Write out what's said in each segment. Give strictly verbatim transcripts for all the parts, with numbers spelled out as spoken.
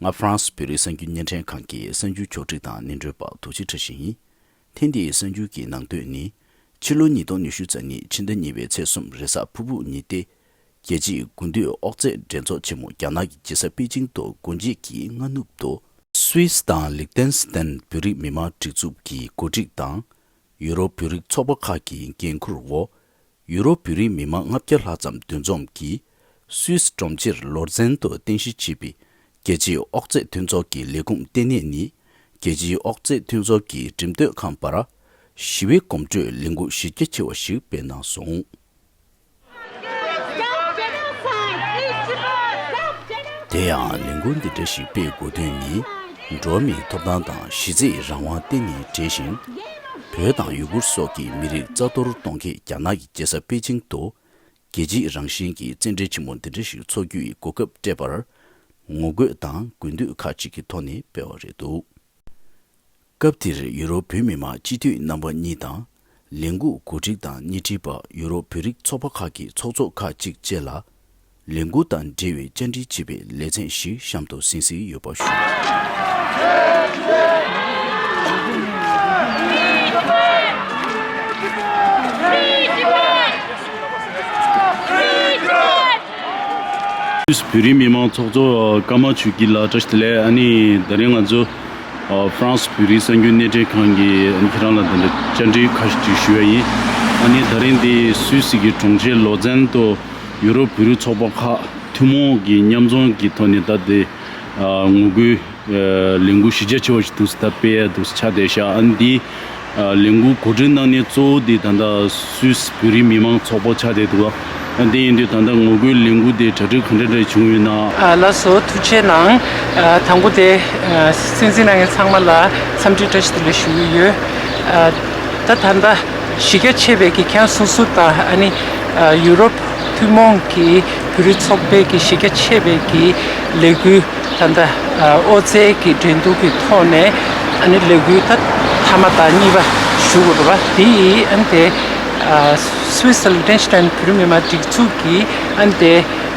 ཨ་ཧྥ་རན་སི་བོད་རིགས་གསར་འགྱུར་བརྙན་འཕྲིན་ཁང་གི་གསར་འགྱུར་ཕྱོགས་སྒྲིག་དང་སྙན་སྒྲོན་པ་ཐུགས་རྗེ་བཀྲ་ཤིས་ཡིན། ཐེངས་འདིའི་གསར་འགྱུར་གྱི་ནང་དོན་ནི། ཕྱི་ལོ་ཉིས་སྟོང་ཉི་ཤུ་རྩ་གཉིས་ཕྱི་ཟླ་གཉིས་པའི་ཚེས་གསུམ་རེས་གཟའ་ཕུར་བུ་ཉིན་ཏེ། རྒྱལ་སྤྱིའི་དགུན་དུས་ཨོག་ཚད་འགྲན་ཚོགས་ཆེན་མོ་རྒྱ་ནག་གི་རྒྱལ་ས་པེ་ཅིང་དུ་སྒོ་འབྱེད་ཀྱིས་སྔ་ནུབ་ཏུ། སུད་སི་དང་ལིག་ཏེན་སི་ཏན་བོད་རིགས་མི་མང་སྒྲིག་འཛུགས་ཀྱི་གོ་སྒྲིག་དང་། ཡུ་རོབ་བོད་རིགས་ཚོགས་པ་ཁག་གི་འགན་འཁུར་འོག་ཡུ་རོབ་བོད་རིགས་མི་མང་ལྔ་བརྒྱ་ལྷག་ཙམ་འདུ་འཛོམས་ཀྱིས། སུད་སི་གྲོང་ཁྱེར་ལོར་ཛན་དུ་རྟེན་གཞི་བྱས་པའི་རྒྱལ་སྤྱིའི་ཨོག་ཚད་མཐུན་ཚོགས་ཀྱི་ལས་ཁུངས་ལྟེ་གནས་ནི། རྒྱལ་སྤྱིའི་ཨོག་ཚད་མཐུན་ཚོགས་ཀྱི་འགྲེམས་སྟོན་ཁང་བར། ཞི་བའི་གོམ་བགྲོད་ལས་འགུལ་གཞི་རྒྱ་ཆེ་བ་ཞིག་སྤེལ་གནང་སོང་། དེ་ཡང་ལས་འགུལ་འདི་འདྲ་ཞིག་སྤེལ་དགོས་དོན་ནི། འགྲོ་བ་མིའི་ཐོབ་ཐང་དང་གཞི་རྩའི་རང་དབང་བརྟེན་ནས་བྲལ་ཞིང་། བོད་དང་ཡུ་གུར་སོགས་ཀྱི་མི་རིགས་རྩ་གཏོར་གཏོང་མཁན་རྒྱ་ནག་གི་རྒྱལ་ས་པེ་ཅིང་དུ། རྒྱལ་སྤྱིའི་རང་བཞིན་གྱི་བཙན་འབྲེལ་ཆེན་མོ་འདི་འདྲ་ཞིག་འཚོགས་རྒྱུ་ཡི་གོ་སྐབས་སྤྲད་པར། ངོ་རྒོལ་དང་དགོས་འདུན་ཁག་ཅིག་གི་ཐོག་ནས་སྤེལ་བ་རེད་འདུག་སྐབས་དེར་ཡུ་རོབ་བོད་མི་མང་སྤྱི་འཐུས་རྣམ་པ་གཉིས་དང་། ལས་འགུལ་གོ་སྒྲིག་དང་སྣེ་ཁྲིད་པ་ཡུ་རོབ་བོད་རིགས་ཚོགས་པ་ཁག་གི་ཚོགས་གཙོ་ཁག་ཅིག་བཅས་ལ། ལས་འགུལ་དང་འབྲེལ་བའི་བཅར་འདྲི་བྱེད་པའི་ལེ་ཚན་ཞིག་གཤམ་དུ་གསན་གཟིགས་ཡོད་པ་ཞུ། བོད་རིགས་མི་མང་ཚོགས་གཙོ་ཀརྨ་ཆོས་སྐྱིད་ལགས་བཀྲ་ཤིས་བདེ་ལེགས། ཨ་ནི་དེ་རིང་ང་ཚོ་ཨ་ཧྥ་རན་སི་བོད་རིགས་གསར་འགྱུར་སྣེ་ཁྲིད་ཁང་གིས་ཨ་ནི་ཁྱེད་རང་ལ་དེ་འདྲ་བཅར་འདྲི་ཁ་ཤས་ཅིག་ཞུ་ཡ་ཡིན། ཨ་ནི་དེ་རིང་འདི་སུད་སི་གི་གྲོང་ཁྱེར་ལོ་ཛན་དུ་ཡུ་རོབ་བོད་རིགས་ཚོགས་པ་ཁག་ཐུན་མོང་གི་མཉམ་འཛོམས་ཀྱི་ཐོག་ནས་ད་དེ་ཨ་ངོ་རྒོལ་ཨ་ལས་འགུལ་གཞི་རྒྱ་ཆེ་བ་ཞིག་འདུག་སེ་ད་སྤེལ་ཡ་འདུག་སེ་ཆགས་བསྡད་ཤག་ཨ་ནི་འདི་ཨ་ལས་འགུལ་གོ་སྒྲིག་གནང་མཁན་གཙོ་བོ་འདི་ད་ལྟ་སུད་སི་བོད་རིགས་མི་མང་ཚོགས་པ་ཆགས་བསྡད་འདུག་ཨ་འདི་ཡིན་དུས་ད་ལྟ་ངོ་རྒོལ་ལས་འགུལ་འདི་གྲ་སྒྲིག་ག་འདྲ་འདྲ་བྱུང་ཡོད་ན། ཨ་ལགས་སོ། ཐུགས་རྗེ་གནང་། ཨ་དང་པོ་དེ་ཨ་གསན་གཟིགས་གནང་མཁན་ཚང་མ་ལ་འཚམས་འདྲི་བཀྲ་ཤིས་བདེ་ལེགས་ཞུ་གི་ཡོད། ཨ་ད་ད་ལྟ་གཞི་རྒྱ་ཆེ་བའི་གི་ཁྱེད་སོ་སོ་དང་ཨ་ནི་ཨ་ཡུ་རོབ་ཐུན་མོང་གི་བོད་རིགས་ཚོགས་པའི་གི་གཞི་རྒྱ་ཆེ་བའི་གི་ལས་འགུལ་ད་ལྟ་ཨོ་རྩལ་གྱི་འགྲན་བསྡུར་གྱི་ཐོག་ནས་ཨ་ནི་ལས་འགུལ་ད་མཐའ་མ་དང་གཉིས་པ་ཞུ་དགོས་རེད་པ། དེ་ཡིས་ཨ་ནི་དེ་ཨ་སུད་སི་ལིག་ཏེན་སི་ཏན་བོད་རིགས་མི་མང་སྒྲིག་འཛུགས་ཀྱིས་ཨ་ནི་དེ་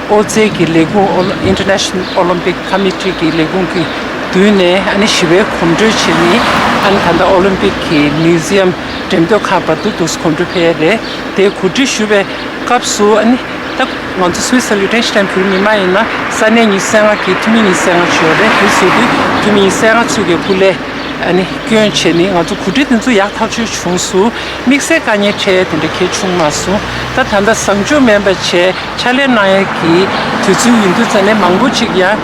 ཨོ་རྩལ་གྱི་ལས་ཁུངས་ཨོ་ལོ་International Olympic Committee གི་ལས་ཁུངས་ཀྱི་མདུན་ནས་ཨ་ནི་ཞི་བའི་གོམ་བགྲོད་བྱས་ནས་ཨ་ནི་ད་ལྟ་ཨོ་ལིམ་པིག་གི་མིའུ་ཛི་ཡམ་འགྲེམས་སྟོན་ཁང་བར་དུ་འདུག་སེ་གོམ་བགྲོད་ཕེབས་ཡ་རེད། དེ་གོ་སྒྲིག་ཞུ་བའི་སྐབས་སུ་ཨ་ནི་ད་ང་ཚོ་སུད་སི་ལིག་ཏེན་སི་ཏན་བོད་མི་མང་ཡིན་ན་ས་གནས་ཉི་ཤུ་རྩ་ལྔ་གི་འཐུས་མི་ཉི་ཤུ་རྩ་ལྔ་ཅིག་ཡོད་རེད། དེ་ཚོ་གི་འཐུས་མི་ཉི་ཤུ་རྩ་ལྔ་ཚོ་གི་སྐུ་ལས་ཨ་ནི་སྐྱོན་བྱས་ནས་ང་ཚོ་གོ་སྒྲིག་དེ་ཚོ་ཡག་ཐག་ཆོད་བྱུང་སོང་། དམིགས་བསལ་དཀའ་ངལ་འཕྲད་དེ་འདྲ་གལ་བྱུང་མ་སོང་། ད་ད་ལྟ་བཟང་ཕྱོགས་མིན་པ་བྱས་ཕྱག་ལས་གནང་ཡས་ཀྱི་དུས་ཚོད་ཡིན་དུས་ཙ་ནས་མང་པོ་ཅིག་ཡང་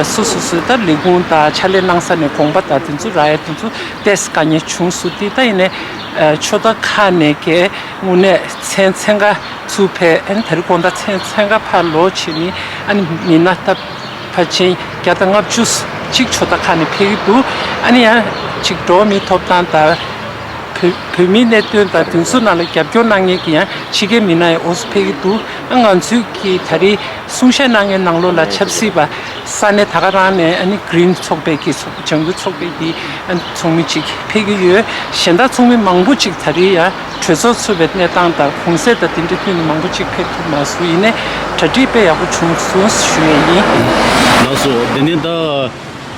སོ་སོ་སོའི་ད་ལས་ཁུངས་དང་ཕྱག་ལས་གནང་ས་ནས་དགོངས་པ་དང་དེ་ཚོ་རག་ཡས་དེ་ཚོ་ཏོག་ཙམ་དཀའ་ངལ་བྱུང་སོང་། དེ་ད་ཡིན་ནའི་ཕྱོགས་མཐའ་ཁག་ནས་ཀྱི་དངོས་གནས་མཚན་མཚན་ཁ་ཚུར་ཕེབས་ཨ་ནི་ད་རེས་དགོང་དག་མཚན་མཚན་ཁ་ཕར་ལོག་བྱས་ནས་ཨ་ནི་མི་སྣ་ད་ཕལ་ཆེར་བརྒྱ་དང་ལྔ་བཅུ་ཅིག་ཕྱོགས་མཐའ་ཁག་ནས་ཕེབས་ཀྱི་འདུག་ཨ་ནི་ཡང་ཅིག་འགྲོ་བ་མིའི་ཐོབ་ཐང་དང་བོད་བོད་མིའི་གནད་དོན་དང་དེ་ཚོ་ནང་ལ་རྒྱབ་སྐྱོར་གནང་མཁན་གྱི་ཡང་ཕྱི་རྒྱལ་མི་སྣ་ཡང་འོ་ཙམ་ཕེབས་ཀྱི་འདུག་ཨ་ང་ཚོས་ཀྱིས་ད་རེས་གསུང་བཤད་གནང་མཁན་ནང་ལོགས་ལ་ཆབ་སྲིད་པ་ས་གནས་ད་ག་རང་ནས་ཨ་ནི་གྷི་རིན་ཚོགས་པའི་གི་ཚོགས་ལྗང་གུ་ཚོགས་པའི་གི་ཨ་ནི་ཚོགས་མི་ཅིག་ཕེབས་ཀྱི་ཡོད། གཞན་དག་ཚོགས་མི་མང་པོ་ཅིག་ད་རེས་ཡང་གྲོས་ཚོགས་ཚུད་པའི་གནས་སྟངས་དང་གུང་སེང་དང་དེ་འདྲ་བསྟུན་ནས་མང་པོ་ཅིག་ཕེབས་ཐུབ་མ་སོང་། ཡིན་ནའི་གྲ་སྒྲིག་དཔེ་ཡག་པོ་བྱུང་སོང་ཞུ་ཡས་ཡིན། ལགས་སོ། དེ་ནས་ད་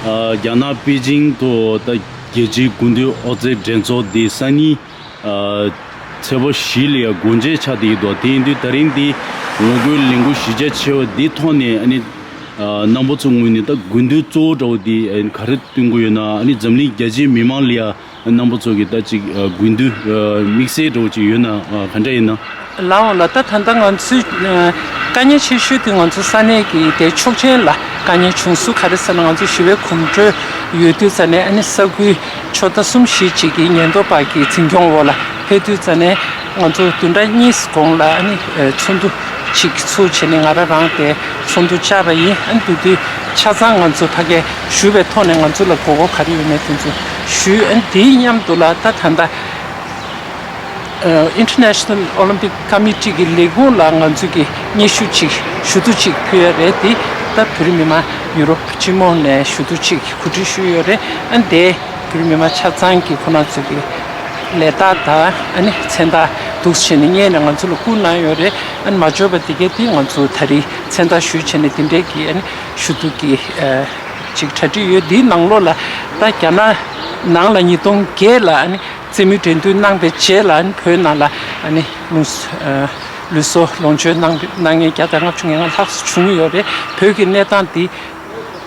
ཨ་རྒྱ་ནག་པེ་ཅིང་དུ་ད་རྒྱལ་སྤྱིའི་དགུན་དུས་ཨོ་རྩལ་འགྲན་ཚོགས་འདི་སང་ཉིན་ཨ་ཚེས་པ་བཞི་ལ་ཡ་སྒོ་འབྱེད་ཆགས་བསྡད་ཀྱི་འདུག་དེ་ཡིན་དུས་ད་རིང་འདི་ངོ་རྒོལ་ལས་འགུལ་གཞི་རྒྱ་ཆེ་བ་འདི་ཐོག་ནས་ཨ་ནི་ཨ་རྣམ་པ་ཚོ་ངོས་ནས་ད་དགུན་དུས་གཙོ་བོ་འདྲ་བོ་འདི་ཨ་ནི་ག་རེ་སྟོན་གྱི་ཡོད་ན། ཨ་ནི་འཛམ་གླིང་རྒྱལ་སྤྱིའི་མི་མང་ལ་ཡ་རྣམ་པ་ཚོ་གིས་ད་ཅིག་ཨ་དགུན་དུས་ཨ་དམིགས་བསལ་འདྲ་བོ་ཅིག་ཡོད་ན་ཨ་ག་འདྲ་ཡིན་ན། ལགས་འོང་ལགས། ད་ད་ལྟ་ང་ཚོའི་ཨ་དཀའ་ངལ་ཆེ་ཤོས་དེ་ང་ཚོ་ས་གནས་ཀྱི་དེ་ཆོག་མཆན་ལ་དཀའ་ངལ་བྱུང་སོང་། ག་རེ་ཟེར་ན་ང་ཚོ་ཞི་བའི་གོམ་བགྲོད་ཡོད་དུས་ཙ་ནས་ཨ་ནི་ས་ཁུལ་ཕྱོགས་མཐའ་གསུམ་བཞི་ཅིག་གི་ཉེན་རྟོག་པ་གི་འཛིན་སྐྱོང་འོག་ལ་ཕེབས་དུས་ཙ་ནས་ང་ཚོ་བདུན་ཕྲག་གཉིས་གོང་ལ་ཨ་ནི་ཨ་ཚོགས་འདུ་ཅིག་ཚུགས་བྱས་ནས་ང་རང་རང་དེ་ཚོགས་འདུ་བཅར་བ་ཡིན། ཨ་ནི་དེ་དུས་ཆ་ཚང་ང་ཚོ་ཕ་གིར་ཞུ་བའི་ཐོག་ནས་ང་ཚོ་ལ་དགོས་མཁོ་ག་རེ་ཡོད་མེད་དེ་ཚོ་ཞུས། ཨ་ནི་དེའི་མཉམ་དུ་ལ་ད་ད་ལྟ་ཨ་International Olympic Committee གི་ལས་ཁུངས་ལ་ང་ཚོ་གི་སྙན་ཞུ་ཅིག་ཞུ་གཏུག་ཅིག་ཕུལ་ཡ་རེད། དེ་ད་བོད་རིགས་མི་མང་ཡུ་རོབ་སྤྱི་དམངས་ནས་ཞུ་གཏུག་ཅིག་གོ་སྒྲིག་ཞུས་ཡོད་རེད། ཨ་ནི་དེ་བོད་རིགས་མི་མང་ཆ་ཚང་གི་ཁོ་རང་ཚོ་གི་ལས་རྟགས་དང་ཨ་ནི་མཚན་རྟགས་འདུག་སེ་བྱས་ནས་སྔོན་ནས་ང་ཚོ་ལ་བསྐུར་གནང་ཡོད་རེད། ཨ་ནི་མ་འབྱོར་བ་དེ་གས་དེ་ང་ཚོ་ད་རེས་མཚན་རྟགས་ཞུས་བྱས་ནས་དེ་འདྲའི་གི་ཨ་ནི་ཞུ་གཏུག་གི་ཨ་ ཅིག་གྲ་སྒྲིག་ཡོད། འདིའི་ནང་ལོགས་ལ་ད་རྒྱ་ནག་ནང་ལ་ཉིས་སྟོང་བརྒྱད་ལ་ཨ་ནི་རྩེད་མོའི་འགྲན་བསྡུར་གནང་པའི་རྗེས་ལ་ཨ་ནི་བོད་ནང་ལ་ཨ་ནི་ལུས་ཨ་ལུས་སྲོག་ལོངས་སྤྱོད་གནང་གནང་མཁན་བརྒྱ་དང་ལྔ་བཅུ་ང་ལྔ་ལྷག་ཙམ་བྱུང་ཡོད་རེད། བོད་ཀྱི་གནས་སྟངས་འདི་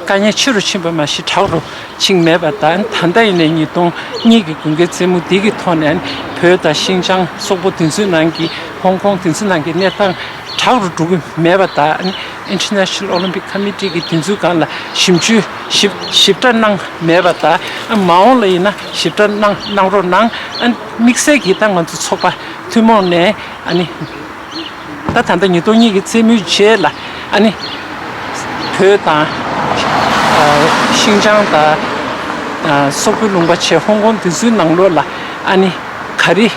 དཀའ་ངལ་ཆེ་རུ་ཕྱིན་པ་མ་གཞི་དྲག་རུ་ཕྱིན་མེད་པ་དང་། ད་ལྟ་ཡིན་ནའི་ཉིས་སྟོང་གཉིས་ཀྱི་དགུན་ཁའི་རྩེད་མོ་འདི་གི་ཐོག་ནས་བོད་དང་ཤིན་ཅང་སོག་པོ་དེ་ཚོའི་ནང་གི་ཧོང་ཀོང་དེ་ཚོའི་ནང་གི་གནས་སྟངས་དྲག་རུ་འགྲོ་གི་མེད་པ་དང་། International Olympic Committee གི་དེ་ཚོའི་སྒང་ལ་ཞིབ་འཇུག་ཞིབ་ཞིབ་ཕྲ་གནང་མེད་པ་དང་། མ་འོངས་ལ་ཡིན་ན་ཞིབ་ཕྲ་གནང་གནང་རོགས་གནང་། དམིགས་བསལ་གྱིས་ད་ང་ཚོ་ཚོགས་པ་ཐུན་མོང་ནས་ཨ་ནི། ད་ད་ལྟ་ཉིས་སྟོང་གཉིས་ཀྱི་རྩེད་མོའི་རྗེས་ལ་ཨ་ནི་བོད་དང་ཨ་ཤིན་ཅང་དང་ཨ་སོག་པོའི་ལུང་པ་བྱས་ཧོང་ཀོང་དེ་ཚོའི་ནང་ལོགས་ལ་ཨ་ནི་ག་རེ་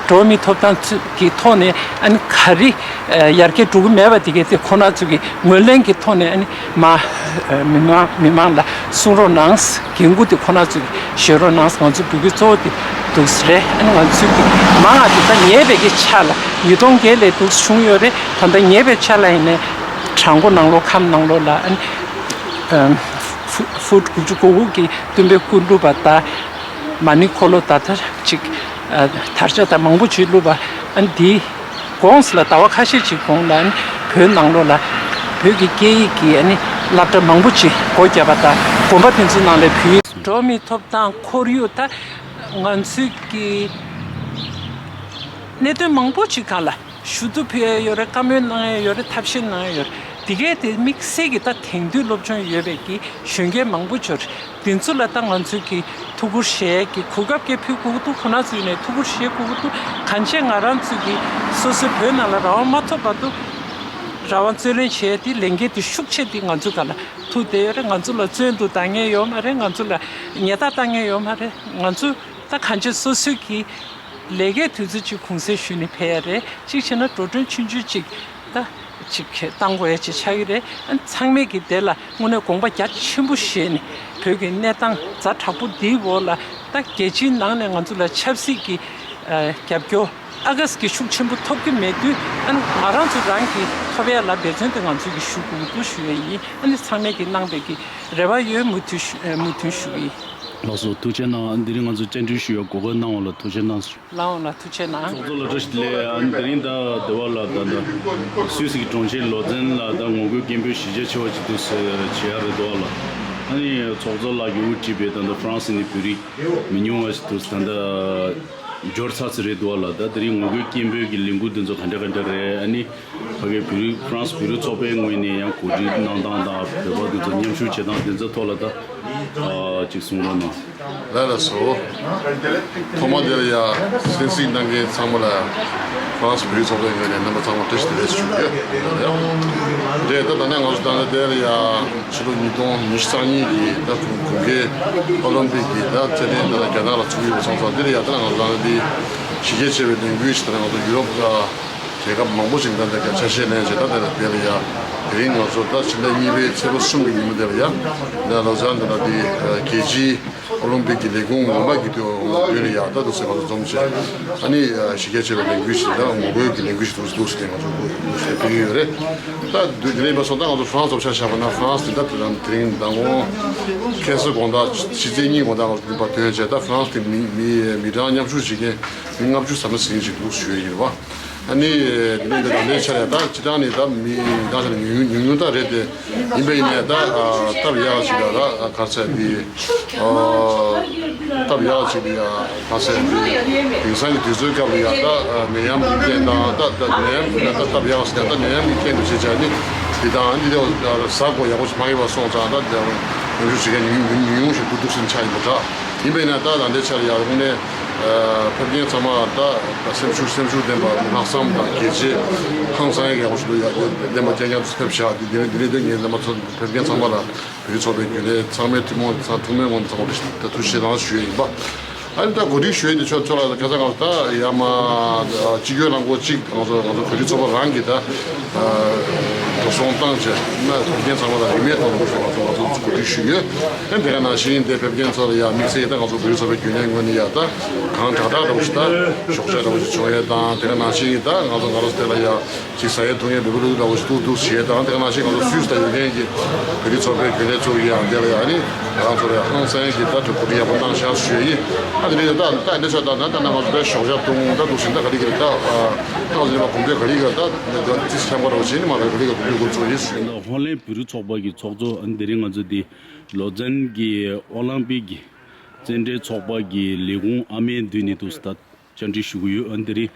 འགྲོ་བ་མིའི་ཐོབ་ཐང་ཚོ་གི་ཐོག་ནས་ཨ་ནི་ག་རེ་ཨ་ཡར་རྒྱས་འགྲོ་གི་མེད་པ་དེ་གའི་དེ་ཁོ་ན་ཚོ་གི་ངོས་ལེན་གྱི་ཐོག་ནས་ཨ་ནི་མ་ཨ་མི་མང་མི་མང་ལ་གསུང་རོགས་གནང་། འགན་ཁུར་དེ་ཁོ་ན་ཚོས་ཤེས་རོགས་གནང་། ང་ཚོའི་འབོད་སྐུལ་གཙོ་བོ་དེ་འདུག་སེ་རེད། ཨ་ནི་ང་ཚོས་ཀྱི་མང་ང་དེ་ད་ཉེས་པའི་གི་ཆ་ལ་ཉིས་སྟོང་བརྒྱད་ལས་འདུག་སེ་བྱུང་ཡོད་རེད། ད་ལྟ་ཉེས་པའི་ཆ་ལ་ཡིན་ནའི་བྲག་མགོ་ནང་ལོགས་ཁམས་ནང་ལོགས་ལ་ཨ་ནི་ཨམ་ཧྥུ་ཧྥུ་ཊ་དགུ་བཅུ་གོ་དགུ་གི་སྟོན་པའི་སྐུ་བླུགས་པ་དང་མ་ཎི་འཁོར་ལོ་ད་ལྟ་ཅིག་ཨ་དར་ཆ་དང་མང་པོ་ཅིག་བླུགས་པ་ཨ་ནི་དེའི་གོང་ལ་ཟླ་བ་ཁ་ཤས་ཅིག་གོང་ལ་ཨ་ནི་བོད་ནང་ལོགས་ལ་བོད་ཀྱི་སྐད་ཡིག་གི་ཨ་ནི་སློབ་གྲྭ་མང་པོ་ཅིག་སྒོ་བརྒྱབ་པ་དང་། དགོན་པ་དེ་ཚོའི་ནང་ལ་བོད་ཡིག་འགྲོ་བ་མིའི་ཐོབ་ཐང་ཁོར་ཡུག་ད་ང་ཚོའི་གི་གནད་དོན་མང་པོ་ཅིག་སྒང་ལ་ཞུ་གཏུག་ཕུལ་ཡ་ཡོད་རེད། བཀའ་མོལ་གནང་ཡ་ཡོད་རེད། ཐབས་ཤེས་གནང་ཡ་ཡོད་རེད། དེ་གས་དེ་དམིགས་བསལ་གྱི་ད་དེང་དུས་སློབ་སྦྱོང་ཡོད་པའི་གི་གཞོན་སྐྱེས་མང་པོ་ཅིག་ཡོད་རེད། དེ་ཚོ་ལ་ད་ང་ཚོས་ཀྱི་ཐུགས་ཁུར་བཞེས་ཀྱི་གོ་སྐབས་ཀྱི་ཕུལ་དགོས་ཀྱི་འདུག་ཁོ་ན་ཚོས་ནས་ཐུགས་ཁུར་བཞེས་དགོས་ཀྱི་འདུག་གང་བྱས་ང་རང་ཚོས་ཀྱི་སོ་སོའི་བོད་ནང་ལ་རང་དབང་མ་ཐོབ་བར་དུ་རང་དབང་རྩོད་ལེན་བྱས་ཏེ་ལས་འགན་དེ་ཤུགས་ཆེ་དེ་ང་ཚོའི་སྒང་ལ་ཐུག་བསྡད་ཡོད་རེད། ང་ཚོ་ལ་བཙོན་དུ་བཏང་མཁན་ཡོད་མ་རེད། ང་ཚོ་ལ་ཉེས་རྡུང་བཏང་མཁན་ཡོད་མ་རེད། ང་ཚོ་ད་གང་བྱས་སོ་སོའི་ཀྱི་ལས་ཀའི་དུས་ཚོད་ཅིག་གུང་སེང་ཞུས་ནས་ཕེབས་ཡ་རེད། གཅིག་བྱས་ན་འགྲོ་གྲོན་ཆུང་ཆུང་ཅིག་ད་ཅིག་བཏང་དགོས་ཡ་ཅིག་ཆགས་ཀྱི་རེད། ཨ་ནི་ཚང་མས་ཀྱི་དེ་ལ་དངོས་གནས་དགོངས་པ་རྒྱ་ཆེན་པོ་བཞེས་ནས་བོད་ཀྱི་གནས་སྟངས་ཛ་དྲག་པོ་འདིའི་འོག་ལ་ད་རྒྱལ་སྤྱིའི་ནང་ནས་ང་ཚོ་ལ་ཆབ་སྲིད་ཀྱི་ཨ་རྒྱབ་སྐྱོར་ཨ་ག་སི་ཀྱི་ཤུགས་ཆེན་པོ་ཐོབ་ཀྱི་མེད་དུས། ཨ་ནི་ང་རང་ཚོ་རང་གིས་ཐོབ་ཡ་ལ་འབད་བརྩོན་དེ་ང་ཚོས་ཀྱི་ཞུ་དགོས་ཀྱི་འདུག་ཞུ་ཡ་ཡིན། ཨ་ནི་ཚང་མས་ཀྱི་གནང་བའི་ཀྱི་རེ་བ་ཡོད། མུ་མཐུད་ཞུ་ཨ་མུ་མཐུད་ཞུ་གི་ཡིན། ལགས་སོ། ཐུགས་རྗེ་གནང་། དེ་རིང་ང་ཚོ་བཅར་འདྲི་ཞུ་ཡ་གོ་སྐབས་གནང་བ་ལ་ཐུགས་རྗེ་གནང་། ལགས་འོང་ལགས། ཐུགས་རྗེ་གནང་། ཚོགས་གཙོ་ལགས་བཀྲ་ཤིས་བདེ་ལེགས། ཨ་ནི་དེ་རིང་ད་འདི་བ་ལ་ད་ལྟ་སུད་སི་གི་གྲོང་ཁྱེར་ལོ་ཙན་ལ་ད་ངོ་རྒོལ་སྐད་འབོད་གཞི་རྒྱ་ཆེ་བ་ཅིག་འདུག་སེ་བྱེད་ཡ་རེད་འདུག་བ་ལ། ཨ་ནི་ཚོགས་གཙོ་ལགས་ཀྱིས་དབུ་ཁྲིད་པའི་ད་ལྟ་ཧྥ་རན་སི་ནས་བོད་རིགས་མི་ཉུང་བ་ཞིག་འདུག་སེ་ད་ལྟ་འབྱོར་ཚར་ཚར་རེད་འདུག་བ་ལ། ད་དེ་རིང་ངོ་རྒོལ་སྐད་འབོད་ཀྱི་ལས་འགུལ་འདི་ཚོ་ག་འདྲ་ག་འདྲ་རེད། ཨ་ནི་ཕ་གིའི་བོད་རིགས་ཧྥ་རན་སི་བོད་རིགས་ཚོགས་པའི་ངོས་ནས་ཡང་གོ་སྒྲིག་གནང་སྟངས་དང་། བོད་པ་འདི་ཚོ་མཉམ་ཞུགས་བྱེད་སྟངས་འདི་ཚོའི་ཐོག་ལ་ད་ཨ་ཅིག་གསུང་རོགས་གནང་། ལགས་ལགས་སོ། ཐོག་མ་དེ་ལ་ཡ་གསན་གཟིགས་གནང་མཁན་ཚང་མ་ལ་ཧྥ་རན་སི་བོད་རིགས་ཚོགས་པའི་ངོས་ནས་རྣམ་པ་ཚང་མ་བཀྲ་ཤིས་བདེ་ལེགས་ཞུ་རྒྱུ་ཡོད། དེ་ད་ད་ནས་ང་ཚོ་ད་ནས་དེ་ལ་ཡ་ཕྱི་ལོ་ཉིས་སྟོང་ཉི་ཤུ་རྩ་གཉིས་ཀྱི་ད་གུང་གུང་ཁའི་ཨོ་ལིམ་པིག་གི་ད་རྩེད་འགྲན་ད་རྒྱ་ནག་ལ་ཚུགས་ཡོད་པ་སོང་ཙང་། དེ་ལ་ཡ་ད་ང་ཚོ་ད་ནས་འདི་གཞི་རྒྱ་ཆེ་བའི་ལས་འགུལ་ཞིག་ད་ནས་ང་ཚོ་ཡུ་རོབ་ལ་རྒྱལ་ཁབ་མང་པོ་ཞིག་ད་ལྟ་ཀྱང་ཆ་ཤས་ལེན་བྱས། ད་ལྟ་དེ་ལ་ཡ་དེ་རིང་ང་ཚོ་ད་ཕྱི་ཟླ་གཉིས་པའི་ཚེས་པ་གསུམ་གྱི་ཉིན་མོ་དེ་ལ་ཡ་ད་ལོ་ཙན་དུ་ལ་དེ་རྒྱལ་སྤྱིའི་ཨོ་ལིམ་པིག་གི་ལས་ཁུངས་ངོ་མ་གི་དུས་ལ་ཡ་ད་འདུག་སེ་ང་ཚོ་འཛོམས་བྱས། ཨ་ནི་གཞི་རྒྱ་ཆེ་བའི་ལས་འགུལ་ཞིག་ད་ངོ་རྒོལ་གྱི་ལས་འགུལ་ཞིག་འདུག་སེ་འདུག་སེ་ང་ཚོ་འདུག་སེ་སྤེལ་གྱི་ཡོད་རེད། ད་དུས་དེ་རིང་བ་སོང་ད་ང་ཚོ་ཧྥ་རན་སི་བབ་ཆ་བཞག་པ་ན། ཧྥ་རན་སི་དེ་ད་དེ་དང་དེ་རིང་མདང་དགོང་ཁ་སང་དགོང་དག་ཕྱི་ཚེས་གཉིས་དགོང་དག་ང་ཚོ་འདི་པར་ཐོན་བྱས། ད་ཧྥ་རན་སི་དེ་མི་མི་མི་གྲངས་མཉམ་ཞུགས་བྱེད་མཁན་མི་ལྔ་བཅུ་ཟིན་ཟིན་ཅིག་འདུག་ཞུ་ཡ་ཡིན་པ། ཨ་ནི་དེ་ནས་ད་ལྟའི་ཆར་ཡ་ད་སྤྱིར་བཏང་ནས་ད་མི་མི་གྲངས་ཆ་ནས་ཉུང་ཉུང་ཉུང་ད་རེད་དེ། ཡིན་པ་ཡིན་ནའི་ད་སྟབས་ཡག་ཅིག་ལ་ད་ག་ཚད་དེ་སྟབས་ཡག་ཅིག་ལ་ཡ་ག་ཚད་དེ་དེང་སང་གི་དུས་ཚོད་སྐབས་ལ་ཡ་ད་ནད་ཡམས་ཀྱི་རྐྱེན་དང་། ད་ད་ནད་ཡམས་ཀྱི་ད་སྟབས་ཡག་ཟེར་ན་ད་ནད་ཡམས་ཀྱི་རྐྱེན་དུ་བྱེད་བྱ་ནི་འདི་དང་འདི་དེ་གཟའ་སྐོར་ཡག་པོ་ཞིག་མ་ཡིན་པ་སོང་ཙང་ད་དེ་ཉམ་ཆུང་བྱེད་མཁན་ཉུང་ཉུང་ཉུང་ཞིག་འདུག་འདུག་སེ་ཆགས་ཡིན་པ་འདྲ། ཡིན་པས་ན་ད་ད་ལྟའི་ཆར་ཡ་དངོས་གནས་ཕེབས་མཁན་ཚང་མ་ད་སེམས་ཤུགས་སེམས་ཤུགས་ལྡན་པ། ལྷག་བསམ་དང་གལ་ཆེ་ཧང་སང་ཡག་པོ་ཞིག་འདུག་ཡ་ལྡན་པ་རྐྱང་རྐྱང་དུ་ཕེབས་ཤག་འདི་འདི་འདི་འདི་ངས་རྣམ་པ་ཚོ་ཕེབས་མཁན་ཚང་མ་ལ་བོད་རིགས་ཚོགས་པའི་རྒྱུན་ལས་ཚང་མའི་ཐུན་མོང་ཚང་ཐུན་མོང་ངོས་ནས་ཚང་མ་ད་ཐུགས་རྗེ་གནང་ཞུ་ཡ་ཡིན་པ། ཨ་ནི་ད་གོ་སྒྲིག་ཞུ་ཡ་འདི་ཆོག་ཆོག་ལ་ཁ་སང་ང་ཚོ་ད་ཡ་མ་གཅིག་གྱུར་ལངས་སྐོར་གཅིག་ང་ཚོ་ང་ཚོ་བོད་རིགས་ཚོགས་པ་རང་གིས་ད་ཨ་ འགྲོ་སོང་བཏང་བྱས་ན་ཐུགས་རྒྱན་ཚང་མ་ལ་རིན་མེད་ཐོག་ནས་ང་ཚོ་ང་ཚོ་གོ་སྒྲིག་ཞུས་ཡོད། ཨ་ནི་དེ་ག་ནང་བཞིན་དེ་ཕེབས་མཁན་ཚོ་ལ་ཡང་དམིགས་བསལ་ད་ང་ཚོ་བོད་རིགས་ཚོགས་པའི་རྒྱུན་ལས་ངོས་ནས་ཡང་ད་གང་དྲག་དྲག་འདྲ་བོ་ཞིག་ད་ཞོགས་ཇ་འདྲ་བོ་ཞིག་མཆོད་ཡས་དང་། དེ་ག་ནང་བཞིན་ད་ང་ཚོ་ང་རང་ཚོ་དེ་ལ་ཡང་ཅིག་ཟ་ཡས་འཐུང་ཡས་འབེལ་པོ་ལུག་འདྲ་བོ་ཞིག་འདུག་འདུག་བྱས་དང་། དེ་ག་ནང་བཞིན་ང་ཚོ་སུད་སི་ད་ཡོད་མཁན་གྱི་བོད་རིགས་ཚོགས་པའི་རྒྱུན་ལས་ཚོ་ཡང་དེ་ལ་ཡང་ཨ་ནི་ང་རང་ཚོ་ལ་ཡང་ཧང་སང་གི་ད་གྲུབ་འབྲས་ཡག་པོ་བཏང་ཤག་ཞུ་ཡས་ཡིན། ཨ་དེ་འདྲ་ད་ད་འདྲ་ཆགས་ད་ད་ད་ན་ང་ཚོ་ད་ཞོགས་ཇ་འཐུང་ད་འདུག་ཟིན་ད་ག་ལེ་གི་ད་ད་ང་ཚོ་ནི་མ་གོམ་བགྲོད་ག་ལེ་གི་ད་ད་ཙིག་ཆམ་པ་འདྲ་བོ་བྱས་ནི་མ་ག་ག་ལེ་གི་གོམ་བགྲོད་འགོ་ཚུགས་ཡིན་ཞུ་ཡིན། ཧོ་ལན་བོད་རིགས་ཚོགས་པ་གི་ཚོགས་གཙོ་ཨ་ནི་དེ་རིང་ང་ཚོ་དེ་ལོ་ཙན་གྱི་ཨོ་ལམ་པིག་གི་རྩེད་འགྲན་ཚོགས་པ་གི་ལས་ཁུངས་ཨ་མའི་མདུན་ནས་འདུག་ད་བཅར་འདྲི་ཞུ་གི་ཡོད། ཨ་ནི་དེ་རིང་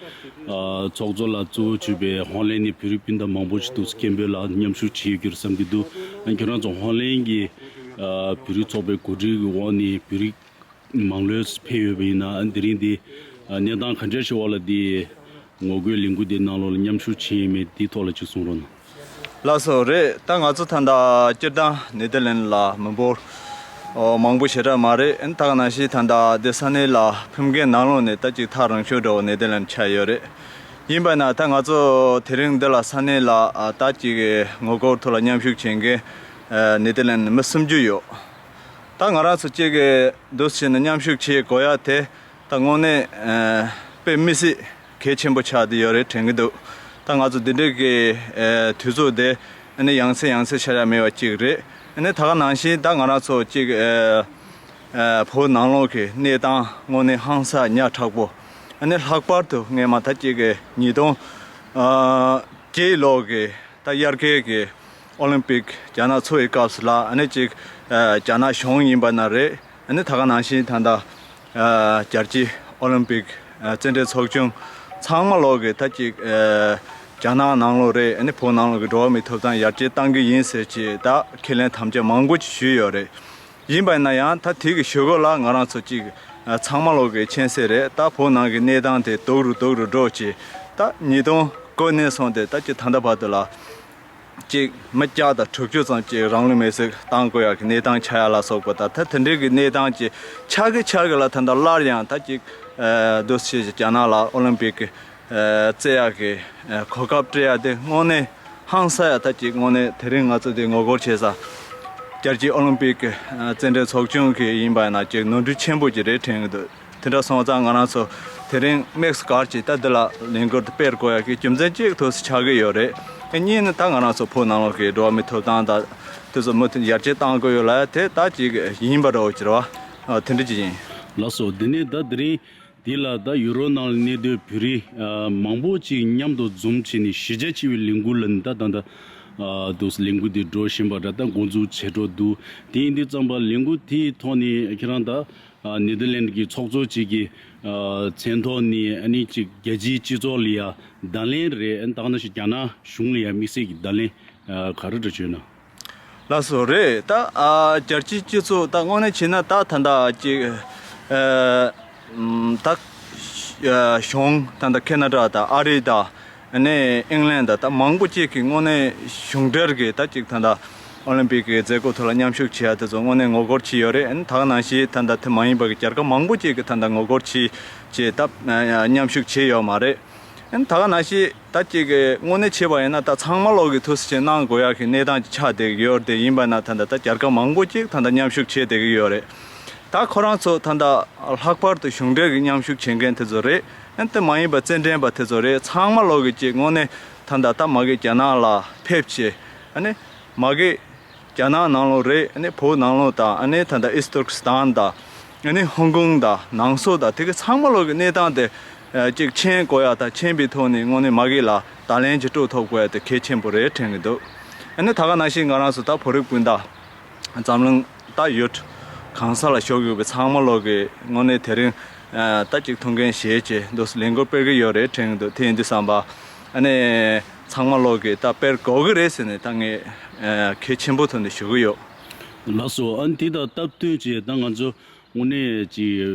ཨ་ཚོགས་གཙོ་ལགས་གཙོ་བོ་བྱས་པའི་ཧོ་ལན་ནས་བོད་རིགས་སྤུན་ཟླ་མང་པོ་ཞིག་འདུག་སྐད་འབོད་ལ་མཉམ་ཞུགས་བྱེད་ཡོད་ཀྱི་རེད་བསམ་གྱི་འདུག་ཨ་ནི་ཁྱེད་རང་ཚོ་ཧོ་ལན་གྱི་ཨ་བོད་རིགས་ཚོགས་པའི་གོ་སྒྲིག་གི་འོག་ནས་བོད་རིགས་མང་ལོས་ཕེབས་ཡོད་པ་ཡིན་ན། ཨ་ནི་དེ་རིང་འདི་ཨ་གནས་སྟངས་ག་འདྲ་ཞིག་འོག་ལ་འདི་ངོ་རྒོལ་ལས་འགུལ་འདི་ནང་ལོགས་ལ་མཉམ་ཞུགས་བྱས་ཡོད་མེད་འདི་ཐོག་ལ་ཅིག་གསུང་རོགས་གནང་། ལགས་སོ། རེད། ད་ང་ཚོ་ད་ལྟ་སྤྱིར་བཏང་ནེ་ཐར་ལན་ལ་མི་འབོར་ཨོ་མང་པོ་ཞེ་དྲག་མ་རེད། ཨ་ནི་ད་ག་ནང་བཞིན་ད་ལྟ་འདི་ས་གནས་ལ་ཕེབས་མཁན་ནང་ལོགས་ནས་ད་ཅིག་ཐག་རིང་ཤོས་འདྲ་བོ་ནེ་ཐར་ལན་ཆགས་ཡོད་རེད། ཡིན་པ་ན་ད་ང་ཚོ་དེ་རིང་འདི་ལ་ས་གནས་ལ་ཨ་ད་ཅིག་ངོ་རྒོལ་ཐོག་ལ་མཉམ་ཞུགས་བྱེད་མཁན་ཨ་ནེ་ཐར་ལན་མི་སུམ་ཅུ་ཡོད། ད་ང་རང་ཚོ་གཅིག་གི་འདུག་བྱས་ནས་མཉམ་ཞུགས་བྱེད་དགོས་ཡ་དེ་ད་དངོས་གནས་ཨ་དཔེ་མི་སྲིད་གལ་ཆེན་པོ་ཆགས་བསྡད་ཡོད་རེད་དྲན་གྱི་འདུག་ད་ང་ཚོ་འདི་འདྲའི་གི་ཨ་དུས་ཚོད་དེ་ཨ་ནི་ཡང་སེ་ཡང་སེ་ཆགས་ཡ་མེད་པ་གཅིག་རེད། ཨ་ནི་ད་ག་ནང་བཞིན་ད་ང་རང་ཚོ་གཅིག་ཨ་ཨ་བོད་ནང་ལོགས་ཀྱི་གནས་སྟངས་དངོས་གནས་ཧང་སང་ཉག་ཕྲ་པོ། ཨ་ནི་ལྷག་པར་དུ་སྔས་མ་ད་གཅིག་གི་ཉིས་སྟོང་ཨ་བརྒྱད་ལོ་གི་ད་དབྱར་ཁའི་གི་ཨོ་ལིམ་པིག་རྒྱ་ནག་འཚོགས་པའི་སྐབས་སུ་ལ་ཨ་ནི་གཅིག་ཨ་རྒྱ་ནག་གཞུང་ཡིན་པ་ན་རེད། ཨ་ནི་ད་ག་ནང་བཞིན་ད་ལྟ་ཨ་རྒྱལ་སྤྱིའི་ཨོ་ལིམ་པིག་ཨ་རྩེད་འགྲན་ཚོགས་ཆུང་ཚང་མ་ལོག་གི་ད་གཅིག་ཨ་རྒྱ་ནག་ནང་ལོགས་རེད། ཨ་ནི་བོད་ནང་ལོགས་ཀྱི་འགྲོ་བ་མིའི་ཐོབ་ཐང་ཡར་རྒྱས་གཏང་གི་ཡིན་ཟེར་གྱི་ད་ཁས་ལེན་དམ་བཅའ་མང་པོ་ཅིག་ཞུས་ཡོད་རེད། ཡིན་པ་ཡིན་ན་ཡང་ད་དེ་གི་གཞུག་གུ་ལ་ང་རང་ཚོ་གཅིག་ཨ་ཚང་མ་ལོག་གི་མཁྱེན་གསལ་རེད། ད་བོད་ནང་གི་གནས་སྟངས་དེ་སྡུག་རུ་སྡུག་རུ་འགྲོ་བྱས། ད་ཉིས་སྟོང་དགུ་ནས་བཟུང་སྟེ་ད་ཅིག་ད་ལྟ་བར་དུ་ལ་ཅིག་མི་བརྒྱ་དང་དྲུག་ཅུ་ཙམ་ཅིག་རང་ལུས་མེར་སྲེག་བཏང་དགོས་ཡག་གི་གནས་སྟངས་ཆགས་ཡ་ལ་སོགས་པ་ད་ད་དེ་འདྲའི་གི་གནས་སྟངས་ཅིག་ཆགས་ཀྱི་ཆགས་ཀྱི་ལ་ད་ལྟ་སླར་ཡང་ད་ཅིག་ཨ་འདུག་སེ་བྱས་རྒྱ་ནག་ལ་ཨོ་ལིམ་པིག་གི་ཨ་རྩེ་ཡག་གི་ཨ་གོ་སྐབས་སྤྲད་ཡག་དེ་དངོས་གནས་ཧང་སང་ཡ། ད་ཅིག་དངོས་གནས་དེ་རིང་ང་ཚོ་དེ་ངོ་རྒོལ་བྱེད་ས་རྒྱལ་སྤྱིའི་ཨོ་ལིམ་པིག་གི་ཨ་རྩེད་འགྲན་ཚོགས་ཆུང་གི་ཡིན་པ་ཡིན་ན་ཅིག་ནོར་འཁྲུལ་ཆེན་པོ་ཅིག་རེད་དྲན་གྱི་འདུག་དེ་འདྲ་སོང་ཙང་ང་རང་ཚོ་དེ་རིང་དམིགས་སུ་བཀར་གྱིས་ད་འདི་ལ་ལས་འགུལ་དེ་སྤེལ་དགོས་ཡག་གི་རྒྱུ་མཚན་གཅིག་ཐོག་སུ་ཆགས་ཀྱི་ཡོད་རེད། ཨ་གཉིས་ནི་ད་ང་རང་ཚོ་བོད་ནང་ལོགས་ཀྱི་འགྲོ་བ་མིའི་ཐོབ་ཐང་དང་དེ་ཚོ་མུ་མཐུད་ཡར་རྒྱས་གཏང་དགོས་ཡོད་ལ་དེ་ད་ཅིག་ཡིན་པ་འདྲ་བོ་ཅིག་རེད་བ། ཨ་དེ་འདྲ་ཅིག་ཡིན། ལགས་སོ། དེ་ནས་ད་དེ་རིང་འདི་ལ་ད་ཡུ་རོབ་ནང་ལ་གནས་སྡོད་བོད་རིགས་ཨ་མང་པོ་ཅིག་མཉམ་དུ་འཛོམས་བྱས་ནས་གཞིས་ཆགས་ཆེ་བའི་ལས་འགུལ་ལ་ནི་ད་ད་ད་ཨ་འདུག་ལས་འགུལ་འདི་འགྲོ་བཞིན་པ་འདྲ་ད་འགོ་འཛུགས་བྱེད་འགྲོ་འདུག་དེ་ཡིན་དུས་ཙམ་པ་ལས་འགུལ་དེའི་ཐོག་ནས་ཁྱེད་རང་ད་ཨ་ནེ་དར་ལེན་གྱི་ཚོགས་གཙོ་ཅིག་གི་ཨ་མཚན་ཐོག་ནས་ཨ་ནི་ཅིག་རྒྱལ་སྤྱིའི་སྤྱི་ཚོགས་ལ་ཡ་བརྡ་ལན་རེད། ཨ་ནི་ད་ག་ནང་བཞིན་རྒྱ་ནག་གཞུང་ལ་ཡ་དམིགས་བསལ་གྱི་བརྡ་ལན་ཨ་ག་རེ་འདྲ་བྱོས་ན། ལགས་སོ། རེད། ད་ཨ་རྒྱལ་སྤྱིའི་སྤྱི་ཚོགས་ད་དངོས་གནས་བྱས་ན་ད་ད་ལྟ་ཅིག་ཨ་ད་ཨ་གཞུང་ད་ལྟ་ཁེ་ན་ཌ་དང་ཨ་རི་དང་ཨ་ནི་ཨིང་ལན་དང་ད་མང་པོ་ཅིག་གིས་དངོས་གནས་གཞུང་འབྲེལ་གྱི་ད་ཅིག་ད་ལྟ་ཨོ་ལིམ་པིག་གི་མཛད་སྒོ་ཐོག་ལ་མཉམ་ཞུགས་བྱེད་ཡ་དེ་ཚོ་དངོས་གནས་ངོ་རྒོལ་བྱས་ཡོད་རེད། ཨ་ནི་ད་ག་ནང་བཞིན་ད་ལྟ་དེ་མ་ཡིན་པ་གི་རྒྱལ་ཁབ་མང་པོ་ཅིག་གིས་ད་ལྟ་ངོ་རྒོལ་བྱས་བྱས་ད་མཉམ་ཞུགས་བྱས་ཡོད་མ་རེད། ཨ་ནི་ད་ག་ནང་བཞིན་ད་ཅིག་གི་དངོས་གནས་བྱས་པ་ཡིན་ན་ད་ཚང་མ་ལོག་གི་ཐུགས་སུ་ཆེ་གནང་དགོས་ཡག་གི་གནས་སྟངས་ཅིག་ཆགས་བསྡད་ཀྱི་ཡོད་རེད། དེ་ཡིན་པ་ན་ད་ལྟ་ད་རྒྱལ་ཁབ་མང་པོ་ཅིག་ད་ལྟ་མཉམ་ཞུགས་བྱས་བསྡད་ཀྱི་ཡོད་རེད། ད་ཁོ་རང་ཚོ་ད་ལྟ་ལྷག་པར་དུ་གཞུང་འབྲེལ་གྱི་མཉམ་ཞུགས་བྱེད་མཁན་དེ་ཚོ་རེད། ཨ་ནི་དེ་མ་ཡིན་པ་རྩེད་འགྲན་པ་དེ་ཚོ་རེད། ཚང་མ་ལོག་གི་ཅིག་དངོས་གནས་ད་ལྟ་ད་མ་གི་རྒྱ་ནག་ལ་ཕེབས་བྱས་ཨ་ནི་མ་གི་རྒྱ་ནག་ནང་ལོགས་རེད། ཨ་ནི་བོད་ནང་ལོགས་དང་ཨ་ནི་ད་ལྟ་ཨིས་ཏུར་ཀི་སི་ཐན་དང་ཨ་ནི་ཧོང་ཀོང་དང་ནང་སོག་དང་དེ་གི་ཚང་མ་ལོག་གི་གནས་སྟངས་དེ་ཨ་ཅིག་མཁྱེན་དགོས་ཡ་དང་མཁྱེན་པའི་ཐོག་ནས་དངོས་གནས་མ་གི་ལ་བརྡ་ལན་ཅིག་སྤྲོད་ཐུབ་དགོས་ཡ་དེ་གལ་ཆེན་པོ་རེད་དྲན་གྱི་འདུག་ཨ་ནི་ད་ག་ནང་བཞིན་ང་རང་ཚོ་ད་བོད་རིགས་སྤུན་ཟླ་འཛམ་གླིང་ད་ཡུལ་གང་ས་ལ་བཞུགས་ཡོད་པའི་ཚང་མ་ལོག་གི་དངོས་གནས་དེ་རིང་ཨ་ད་ཅིག་ཐུགས་འགན་བཞེས་བྱས་འདུག་ལས་འགུལ་སྤེལ་གྱི་ཡོད་རེད་དྲན་གྱི་འདུག་དེ་ཡིན་དུས་ཙམ་པ་ཨ་ནི་ཚང་མ་ལོག་གི་ད་སྤེལ་དགོས་ཀྱི་རེད་ཟེར་ནས་ད་ངས་ཨ་གལ་ཆེན་པོ་ཐོག་ནས་ཞུ་གི་ཡོད། ལགས་སོ། ཨ་ནི་དེ་དང་སྟབས་བསྟུན་བྱས་ད་ང་ཚོ་དངོས་གནས་ཀྱི་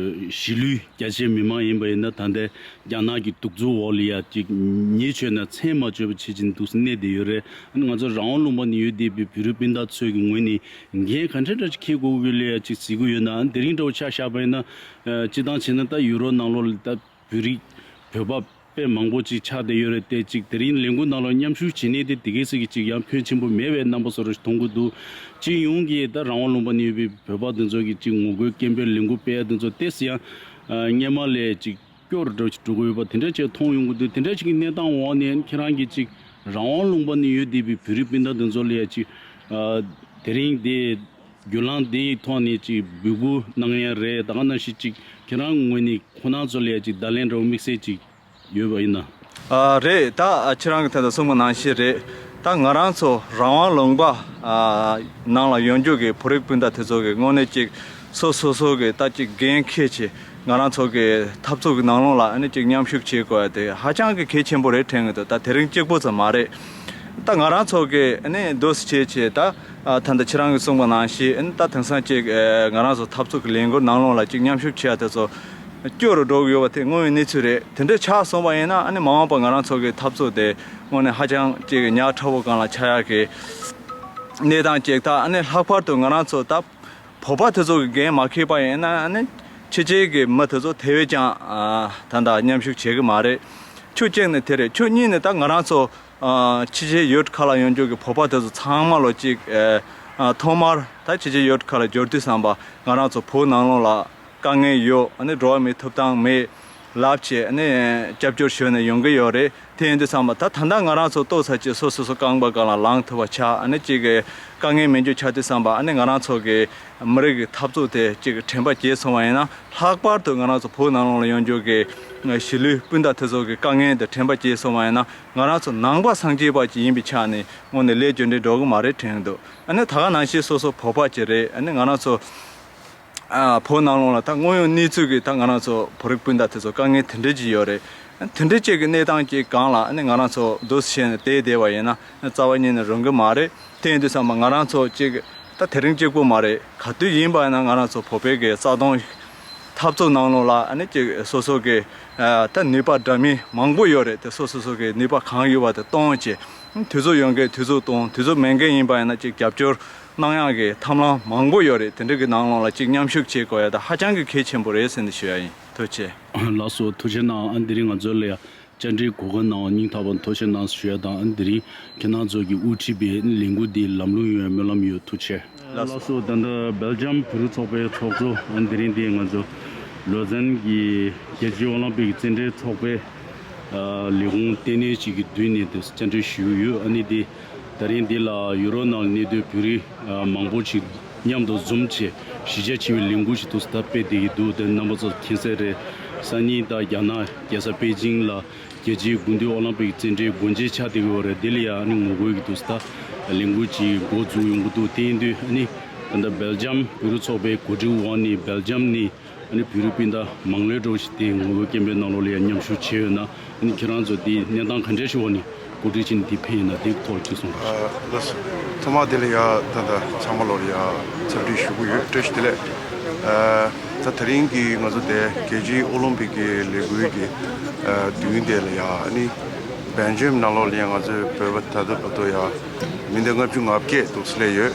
གཞིས་ལུས་རྒྱ་ཆེ་མི་མང་ཡིན་པ་ཡིན་ན་ད་ལྟའི་རྒྱ་ནག་གི་གདུག་རྩུབ་འོག་ལ་ཡ་ཅིག་ཉེས་བྱས་ན་མཚན་མ་བཅོས་པ་བྱེད་ཀྱིན་འདུག་གནས་བསྡད་ཡོད་རེད། ཨ་ནི་ང་ཚོ་རང་དབང་ལུང་པ་ནས་ཡོད་བསྡད་པའི་བོད་རིགས་སྤུན་ཟླ་ཚོའི་གི་ངོས་ནས་འགན་ག་འདྲ་འདྲ་ཅིག་འཁྱེར་དགོས་ཀྱི་ལ་ཡ་ཅིག་གཟིགས་ཀྱི་ཡོད་ན། ཨ་ནི་དེ་རིང་འདྲ་བོ་ཆ་བཞག་པ་ཡིན་ན་ཨ་སྤྱི་བཏང་བྱས་ན་ད་ཡུ་རོབ་ནང་ལོགས་ལ་ད་བོད་རིགས་བོད་པ་ དཔེ་མང་པོ་ཅིག་ཆགས་བསྡད་ཡོད་རེད་དེ། ཅིག་དེ་རིང་ལས་འགུལ་ནང་ལ་མཉམ་ཞུགས་བྱེད་ནས་དེ་དེ་གའི་ཟིག་གི་ཅིག་ཡང་ཕོན་ཆེན་པོ་མེད་པའི་རྣམ་པ་བཟོ་འདྲ་ཞིག་མཐོང་གི་འདུག་སྤྱི་ཡོངས་ཀྱི་ད་རང་དབང་ལུང་པ་ནས་ཡོད་པའི་བོད་པ་དེ་ཚོ་གི་ཅིག་ངོ་རྒོལ་སྐད་འབོད་ལས་འགུལ་སྤེལ་ཡ་དེ་ཚོ་ཏོག་ཙམ་ཡང་སྔོན་མ་ལས་ཅིག་སྐྱོ་རུ་འགྲོ་འགྲོ་གི་ཡོད་པ་དེ་འདྲ་ཅིག་མཐོང་ཡོང་གི་འདུག་དེ་འདྲ་ཅིག་གི་གནས་སྟངས་འོག་ནས་ཁྱེད་རང་གིས་ཅིག་རང་དབང་ལུང་པ་ནས་ཡོད་བསྡད་པའི་བོད་རིགས་སྤུན་ཟླ་དེ་ཚོ་ལ་ཡ་ཅིག་དེ་རིང་དེ་བརྒྱུད་ལམ་དེའི་ཐོག་ནས་ཅིག་འབོད་སྐུལ་གནང་ཡ་རེད། ད་ག་ནང་བཞིན་ཅིག་ཁྱེད་རང་ངོས་ནས་ཁོང་རྣམ་ཚོ་ལ་ཡ་ཅིག་བརྡ་ལན་འདྲ་བོ་དམིགས་བསལ་ཅིག་ཡོད་པ་ཡིན་ན། ཨ་རེད། ད་ཁྱེད་རང་གིས་ད་ལྟ་གསུངས་པ་ནང་བཞིན་རེད། ད་ང་རང་ཚོ་རང་དབང་ལུང་པ་ཨ་ནང་ལ་ཡོང་རྒྱུ་གི་བོད་རིགས་སྤུན་ཟླ་དེ་ཚོ་གི་དངོས་གནས་ཅིག་སོ་སོ་སོ་གི་ད་ཅིག་འགན་འཁྱེར་བྱས་ང་རང་ཚོ་གི་འཐབ་རྩོད་ཀྱི་ནང་ལོགས་ལ་ཨ་ནི་ཅིག་མཉམ་ཞུགས་བྱེད་དགོས་ཡ་དེ་ཧ་ཅང་གི་གལ་ཆེན་པོ་རེད་དྲན་གི་འདུག་ད་དེ་རིང་གཅིག་པོ་ཙམ་མ་རེད། ད་ང་རང་ཚོ་གི་ཨ་ནི་འདུག་སེ་བྱས་བྱས་ད་ཨ་ད་ལྟ་ཁྱེད་རང་གིས་གསུངས་པ་ནང་བཞིན་ཨ་ནི་ད་དེང་སང་ཅིག་ཨ་ང་རང་ཚོ་འཐབ་རྩོད་ཀྱི་ལས་འགུལ་ནང་ལོགས་ལ་ཅིག་མཉམ་ཞུགས་བྱེད་ཡ་དེ་ཚོ་སྐྱོ་རུ་འགྲོ་གི་ཡོད་པ་དེ་དངོས་ཡོད་གནས་ཚུལ་རེད། དེ་འདྲ་ཆགས་སོང་བ་ཡིན་ན་ཨ་ནི་མ་འོངས་པ་ང་རང་ཚོ་གི་འཐབ་རྩོད་དེ་དངོས་གནས་ཧ་ཅང་ཅིག་ཉག་ཕྲ་བོ་སྒང་ལ་ཆགས་ཡག་གི་གནས་སྟངས་ཅིག་ད་ཨ་ནི་ལྷག་པར་དུ་ང་རང་ཚོ་ད་བོད་པ་དེ་ཚོ་གི་འགན་མ་འཁྱེར་བ་ཡིན་ན་ཨ་ནི་ཕྱི་རྒྱལ་གྱི་མི་དེ་ཚོ་དེ་བས་ཀྱང་ཨ་ད་ལྟ་མཉམ་ཞུགས་བྱེད་གི་མ་རེད། ཕྱོགས་གཅིག་ནས་དེ་རེད། ཕྱོགས་གཉིས་ནས་ད་ང་རང་ཚོ་ཨ་ཕྱི་རྒྱལ་ཡུལ་ཁག་ལ་ཡོང་རྒྱུ་གི་བོད་པ་དེ་ཚོ་ཚང་མ་ལོ་གཅིག་ཨ་ཨ་ཐོག་མར་ད་ཕྱི་རྒྱལ་ཡུལ་ཁག་ལ་འབྱོར་དུས་ཙམ་པ་ང་རང་ཚོ་བོད་ནང་ལོགས་ལ་དཀའ་ངལ་ཡོད། ཨ་ནི་འགྲོ་བ་མིའི་ཐོབ་ཐང་མེད་ལབ་བྱས་ཨ་ནི་སྐྱབས་བཅོལ་ཞུས་ནས་ཡོང་གི་ཡོད་རེད། དེ་ཡིན་དུས་ཙམ་པ་ད་ད་ལྟ་ང་རང་ཚོ་ཏོག་ཙམ་ཅིག་སོ་སོ་སོ་རྐང་པ་སྒང་ལ་ལངས་ཐུབ་པ་ཆགས། ཨ་ནི་ཅིག་གི་དཀའ་ངལ་མེད་རྒྱུ་ཆགས་དུས་ཙམ་པ་ཨ་ནི་ང་རང་ཚོ་གི་མི་རིགས་ཀྱི་འཐབ་རྩོད་དེ་ཅིག་དྲན་པ་བརྗེད་སོང་བ་ཡིན་ན། ལྷག་པར་དུ་ང་རང་ཚོ་བོད་ནང་ལོགས་ལ་ཡོང་རྒྱུ་གི་གཞིས་ལུས་སྤུན་ཟླ་དེ་ཚོ་གི་དཀའ་ངལ་དེ་དྲན་པ་བརྗེད་སོང་བ་ཡིན་ན། ང་རང་ཚོ་ནང་པ་སངས་རྒྱས་པ་ཅིག་ཡིན་པའི་ཆ་ནས་དངོས་གནས་ལས་རྒྱུ་འབྲས་འགྲོ་གི་མ་རེད་དྲན་གི་འདུག་ཨ་ནི་ད་ག་ནང་བཞིན་སོ་སོ་བོད་པ་ཅིག་རེད། ཨ་ནི་ང་རང་ཚོ་ཨ་བོད་ནང་ལོགས་ལ་ད་དངོས་ཡོད་གནས་ཚུལ་གྱི་ད་ང་རང་ཚོ་བོད་རིགས་སྤུན་ཟླ་དེ་ཚོ་དཀའ་ངལ་དེ་འདྲ་ཅིག་ཡོད་རེད། དེ་འདྲ་ཅིག་གི་གནས་སྟངས་ཅིག་སྒང་ལ་ཨ་ནི་ང་རང་ཚོ་འདུག་སེ་བྱས་ནས་བསྡད་བསྡད་པ་ཡིན་ན་རྩ་བ་ཉིད་ནས་རུང་གི་མ་རེད། དེ་ཡིན་དུས་ཙམ་པ་ང་རང་ཚོ་ཅིག་ད་དེ་རིང་གཅིག་པོ་མ་རེད། ག་དུས་ཡིན་པ་ཡིན་ན་ང་རང་ཚོ་བོད་པའི་གི་རྩ་དོན་འཐབ་རྩོད་ནང་ལོགས་ལ་ཨ་ནི་ཅིག་སོ་སོ་གི་ཨ་ད་ནུས་པ་འདྲ་མིན་མང་པོ་ཡོད་རེད་དེ། སོ་སོ་སོ་གི་ནུས་པ་གང་ཡོད་པ་དེ་གཏོང་བྱས། དུས་ཚོད་ཡོད་མཁན་དུས་ཚོད་གཏོང་། དུས་ཚོད་མེད་མཁན་ཡིན་པ་ཡིན་ན་ཅིག་རྒྱབ་སྐྱོར་གནང་ཡག་གི་ཐབས་ལམ་མང་པོ་ཡོད་རེད། དེ་འདྲ་གི་ནང་ལོགས་ལ་ཅིག་མཉམ་ཞུགས་བྱེད་དགོས་ཡ་ད་ཧ་ཅང་གི་གལ་ཆེན་པོ་རེད་ཟེར་ནས་ཞུ་ཡ་ཡིན། ཐུགས་རྗེ་ཆེ། ལགས་སོ། ཐུགས་རྗེ་གནང་། ཨ་ནི་དེ་རིང་ང་ཚོ་ལ་ཡ་བཅར་འདྲིའི་གོ་སྐབས་གནང་བ་སྙིང་ཐག་པ་ཐུགས་རྗེ་གནང་ཞུ་ཡ་དང་། ཨ་ནི་དེ་རིང་ཁྱེད་རང་ཚོ་གིས་དབུ་ཁྲིད་པའི་ལས་འགུལ་འདི་ལམ་ལྷོང་ཡོང་བའི་སྨོན་ལམ་ཡོད། ཐུགས་རྗེ་ཆེ། ལགས་སོ། ད་ལྟ་སྦེལ་ཇམ་བོད་རིགས་ཚོགས་པའི་ཚོགས་གཙོ། ཨ་ནི་དེ་རིང་འདི་ང་ཚོ་ལོ་ཛན་གྱི་རྒྱལ་སྤྱིའི་ཨོ་ལིམ་པིག་རྩེད་འགྲན་ཚོགས་པའི་ཨ་ལས་ཁུངས་ལྟེ་གནས་ཅིག་གི་མདུན་ནས་དེ་བཅར་འདྲི་ཞུས་ཡོད། ཨ་ནི་འདི་ད་རིང་འདི་ལ་ཡུ་རོབ་ནང་གནས་སྡོད་བོད་རིགས་ཨ་མང་པོ་ཞིག་མཉམ་དུ་འཛོམས་བྱས་གཞིས་ཆགས་ཆེ་བའི་ལས་འགུལ་ཞིག་འདུག་སེ་ད་སྤེལ་བསྡད་ཀྱི་འདུག་དེ་རྣམ་པ་ཚོ་མཁྱེན་གསལ་རེད། སང་ཉིན་ད་རྒྱ་ནག་རྒྱལ་ས་པེ་ཅིང་ལ་རྒྱལ་སྤྱིའི་དགུན་དུས་ཨོ་ལིམ་པིག་རྩེད་འགྲན་སྒོ་འབྱེད་ཆགས་བསྡད་ཀྱི་ཡོད་རེད། དེ་ལ་ཡ་ཨ་ནི་ངོ་རྒོལ་གྱི་འདུག་སེ་ད་ལས་འགུལ་ཅིག་འགོ་འཛུགས་ཡོང་གི་འདུག་དེ་ཡིན་དུས་ཨ་ནི་ད་ལྟ་སྦེལ་ཇམ་བོད་རིགས་ཚོགས་པའི་གོ་སྒྲིག་འོག་ནས་སྦེལ་ཇམ་ནས་ཨ་ནི་བོད་རིགས་སྤུན་ཟླ་མང་ལོས་འགྲོ་ཞིག་དེ་ངོ་རྒོལ་སྐད་འབོད་ནང་ལོགས་ལ་ཡ་མཉམ་ཞུགས་བྱས་ཡོད་ན། ཨ་ནི་ཁྱེད་རང་ཚོ་དེའི་གནས་སྟངས་ག་འདྲ་ཞིག་འོག་ནས་གོ་སྒྲིག་བྱས་ནས་དེ་ཕེབས་ཡོད་ན་དེའི་ཐོག་ཅིག་གསུངས་རོགས། ཨ་ལགས་སོ། ཐོག་མར་དེ་ལ་ཡ་ད་ལྟ་ཚང་མ་ལོར་ཡ་འཚམས་འདྲི་ཞུ་གི་ཡོད། བཀྲ་ཤིས་བདེ་ལེགས། ཨ་ད་དེ་རིང་གི་ང་ཚོ་དེ་རྒྱལ་སྤྱིའི་ཨོ་ལིམ་པིག་གི་ལས་འགུལ་གྱི་ཨ་མདུན་དེ་ལ་ཡ་ཨ་ནི་སྦེལ་ཇམ་ནང་ལོགས་ལ་ཡ་ང་ཚོའི་བོད་པ་ད་ལྟ་བར་དུ་ཡ་མི་འདི་ལྔ་བཅུ་ང་བརྒྱད་འདུག་སེ་སླེབས་ཡོད།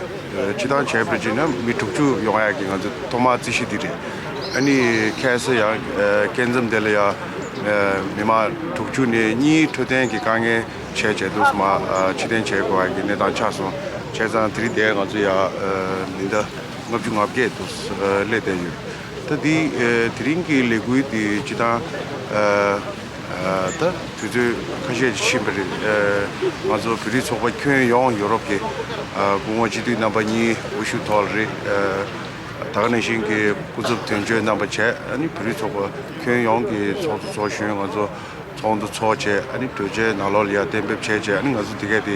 སྤྱིར་བཏང་བྱས་པ་ཅིག་ན་མི་དྲུག་ཅུ་ཡོང་ཡག་གི་ང་ཚོ་ཐོག་མར་རྩིས་གཞི་འདི་རེད། ཨ་ནི་ཁ་སང་ཡང་སྐབས་མཚམས་དེ་ལ་ཡང་མི་མང་དྲུག་ཅུ་ནས་གཉིས་འཕྲོད་བསྟེན་གྱི་དཀའ་ངལ་བྱས་བྱས་འདུག་སེ་མར་ཕྱིར་འཐེན་བྱེད་དགོས་པ་གི་གནས་སྟངས་ཆགས་སོང་། བྱས་ཙང་དེ་རིང་དེ་ང་ཚོ་ཡང་མི་འདི་ལྔ་བཅུ་ང་བརྒྱད་འདུག་སེ་སླེབས་བསྡད་ཡོད། ད་འདི་དེ་རིང་གི་ལས་འགུལ་འདི་སྤྱིར་བཏང་ད་དུས་ཚོད་ཁ་ཤས་ཕྱིན་པ་རེད། ང་ཚོ་བོད་རིགས་ཚོགས་པ་ཁྱོན་ཡོངས་ཡོ་རོབ་ཀྱི་སྐུ་ངོ་སྤྱི་འཐུས་རྣམ་པ་གཉིས་དབུ་བཞུགས་ཐོག་ལ་རེད། ད་ག་ནང་བཞིན་གྱི་སྐུ་ཚབ་དོན་གཅོད་རྣམ་པ་བྱས། ཨ་ནི་བོད་རིགས་ཚོགས་པ་ཁྱོན་ཡོངས་ཀྱི་ཚོགས་གཙོ་ཚོགས་གཞོན་ང་ཚོ་ཚོགས་འདུ་ཚོགས་བྱས། ཨ་ནི་གྲོས་ཆོད་ནང་ལོགས་ལ་ཡ་གཏན་འབེབས་བྱས་བྱས། ཨ་ནི་ང་ཚོ་དེ་ག་དེ་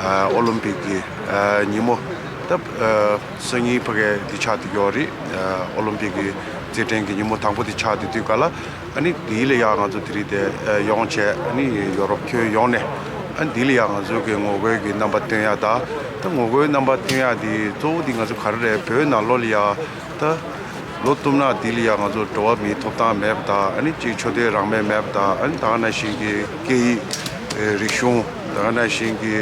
ཨོ་ལིམ་པིག་གི་ཉིན་མོ་ད་སང་ཉིན་ཕ་གི་དེ་ཆགས་བསྡད་ཡོད་རེད། ཨོ་ལིམ་པིག་གི་རྩེད་འགྲན་གྱི་ཉིན་མོ་དང་པོ་དེ་ཆགས་བསྡད་དུས་ག་ལ། ཨ་ནི་དེ་ལ་ཡ་ང་ཚོ་དེ་རིང་དེ་ཡོང་བྱས། ཨ་ནི་ཡོ་རོབ་ཁྱོན་ཡོངས་ནས་ཨ་ནི་དེ་ལ་ཡ་ང་ཚོ་གི་ངོ་རྒོལ་གྱི་རྣམ་པ་སྟོན་ཡ་ད། ད་ངོ་རྒོལ་རྣམ་པ་སྟོན་ཡ་དེ་གཙོ་བོ་དེ་ང་ཚོ་ག་རེ་རེད། བོད་ནང་ལོགས་ལ་ཡ་ད་ལོ་བསྟུད་མར་དེ་ལ་ཡ་ང་ཚོ་འགྲོ་བ་མིའི་ཐོབ་ཐང་མེད་པ་དང་། ཨ་ནི་གཅིག་ཆོས་དད་རང་མོས་མེད་པ་དང་། ཨ་ནི་ད་ག་ནང་བཞིན་གྱི་སྐད་ཡིག་རིག་གཞུང་། ད་ག་ནང་བཞིན་གྱི་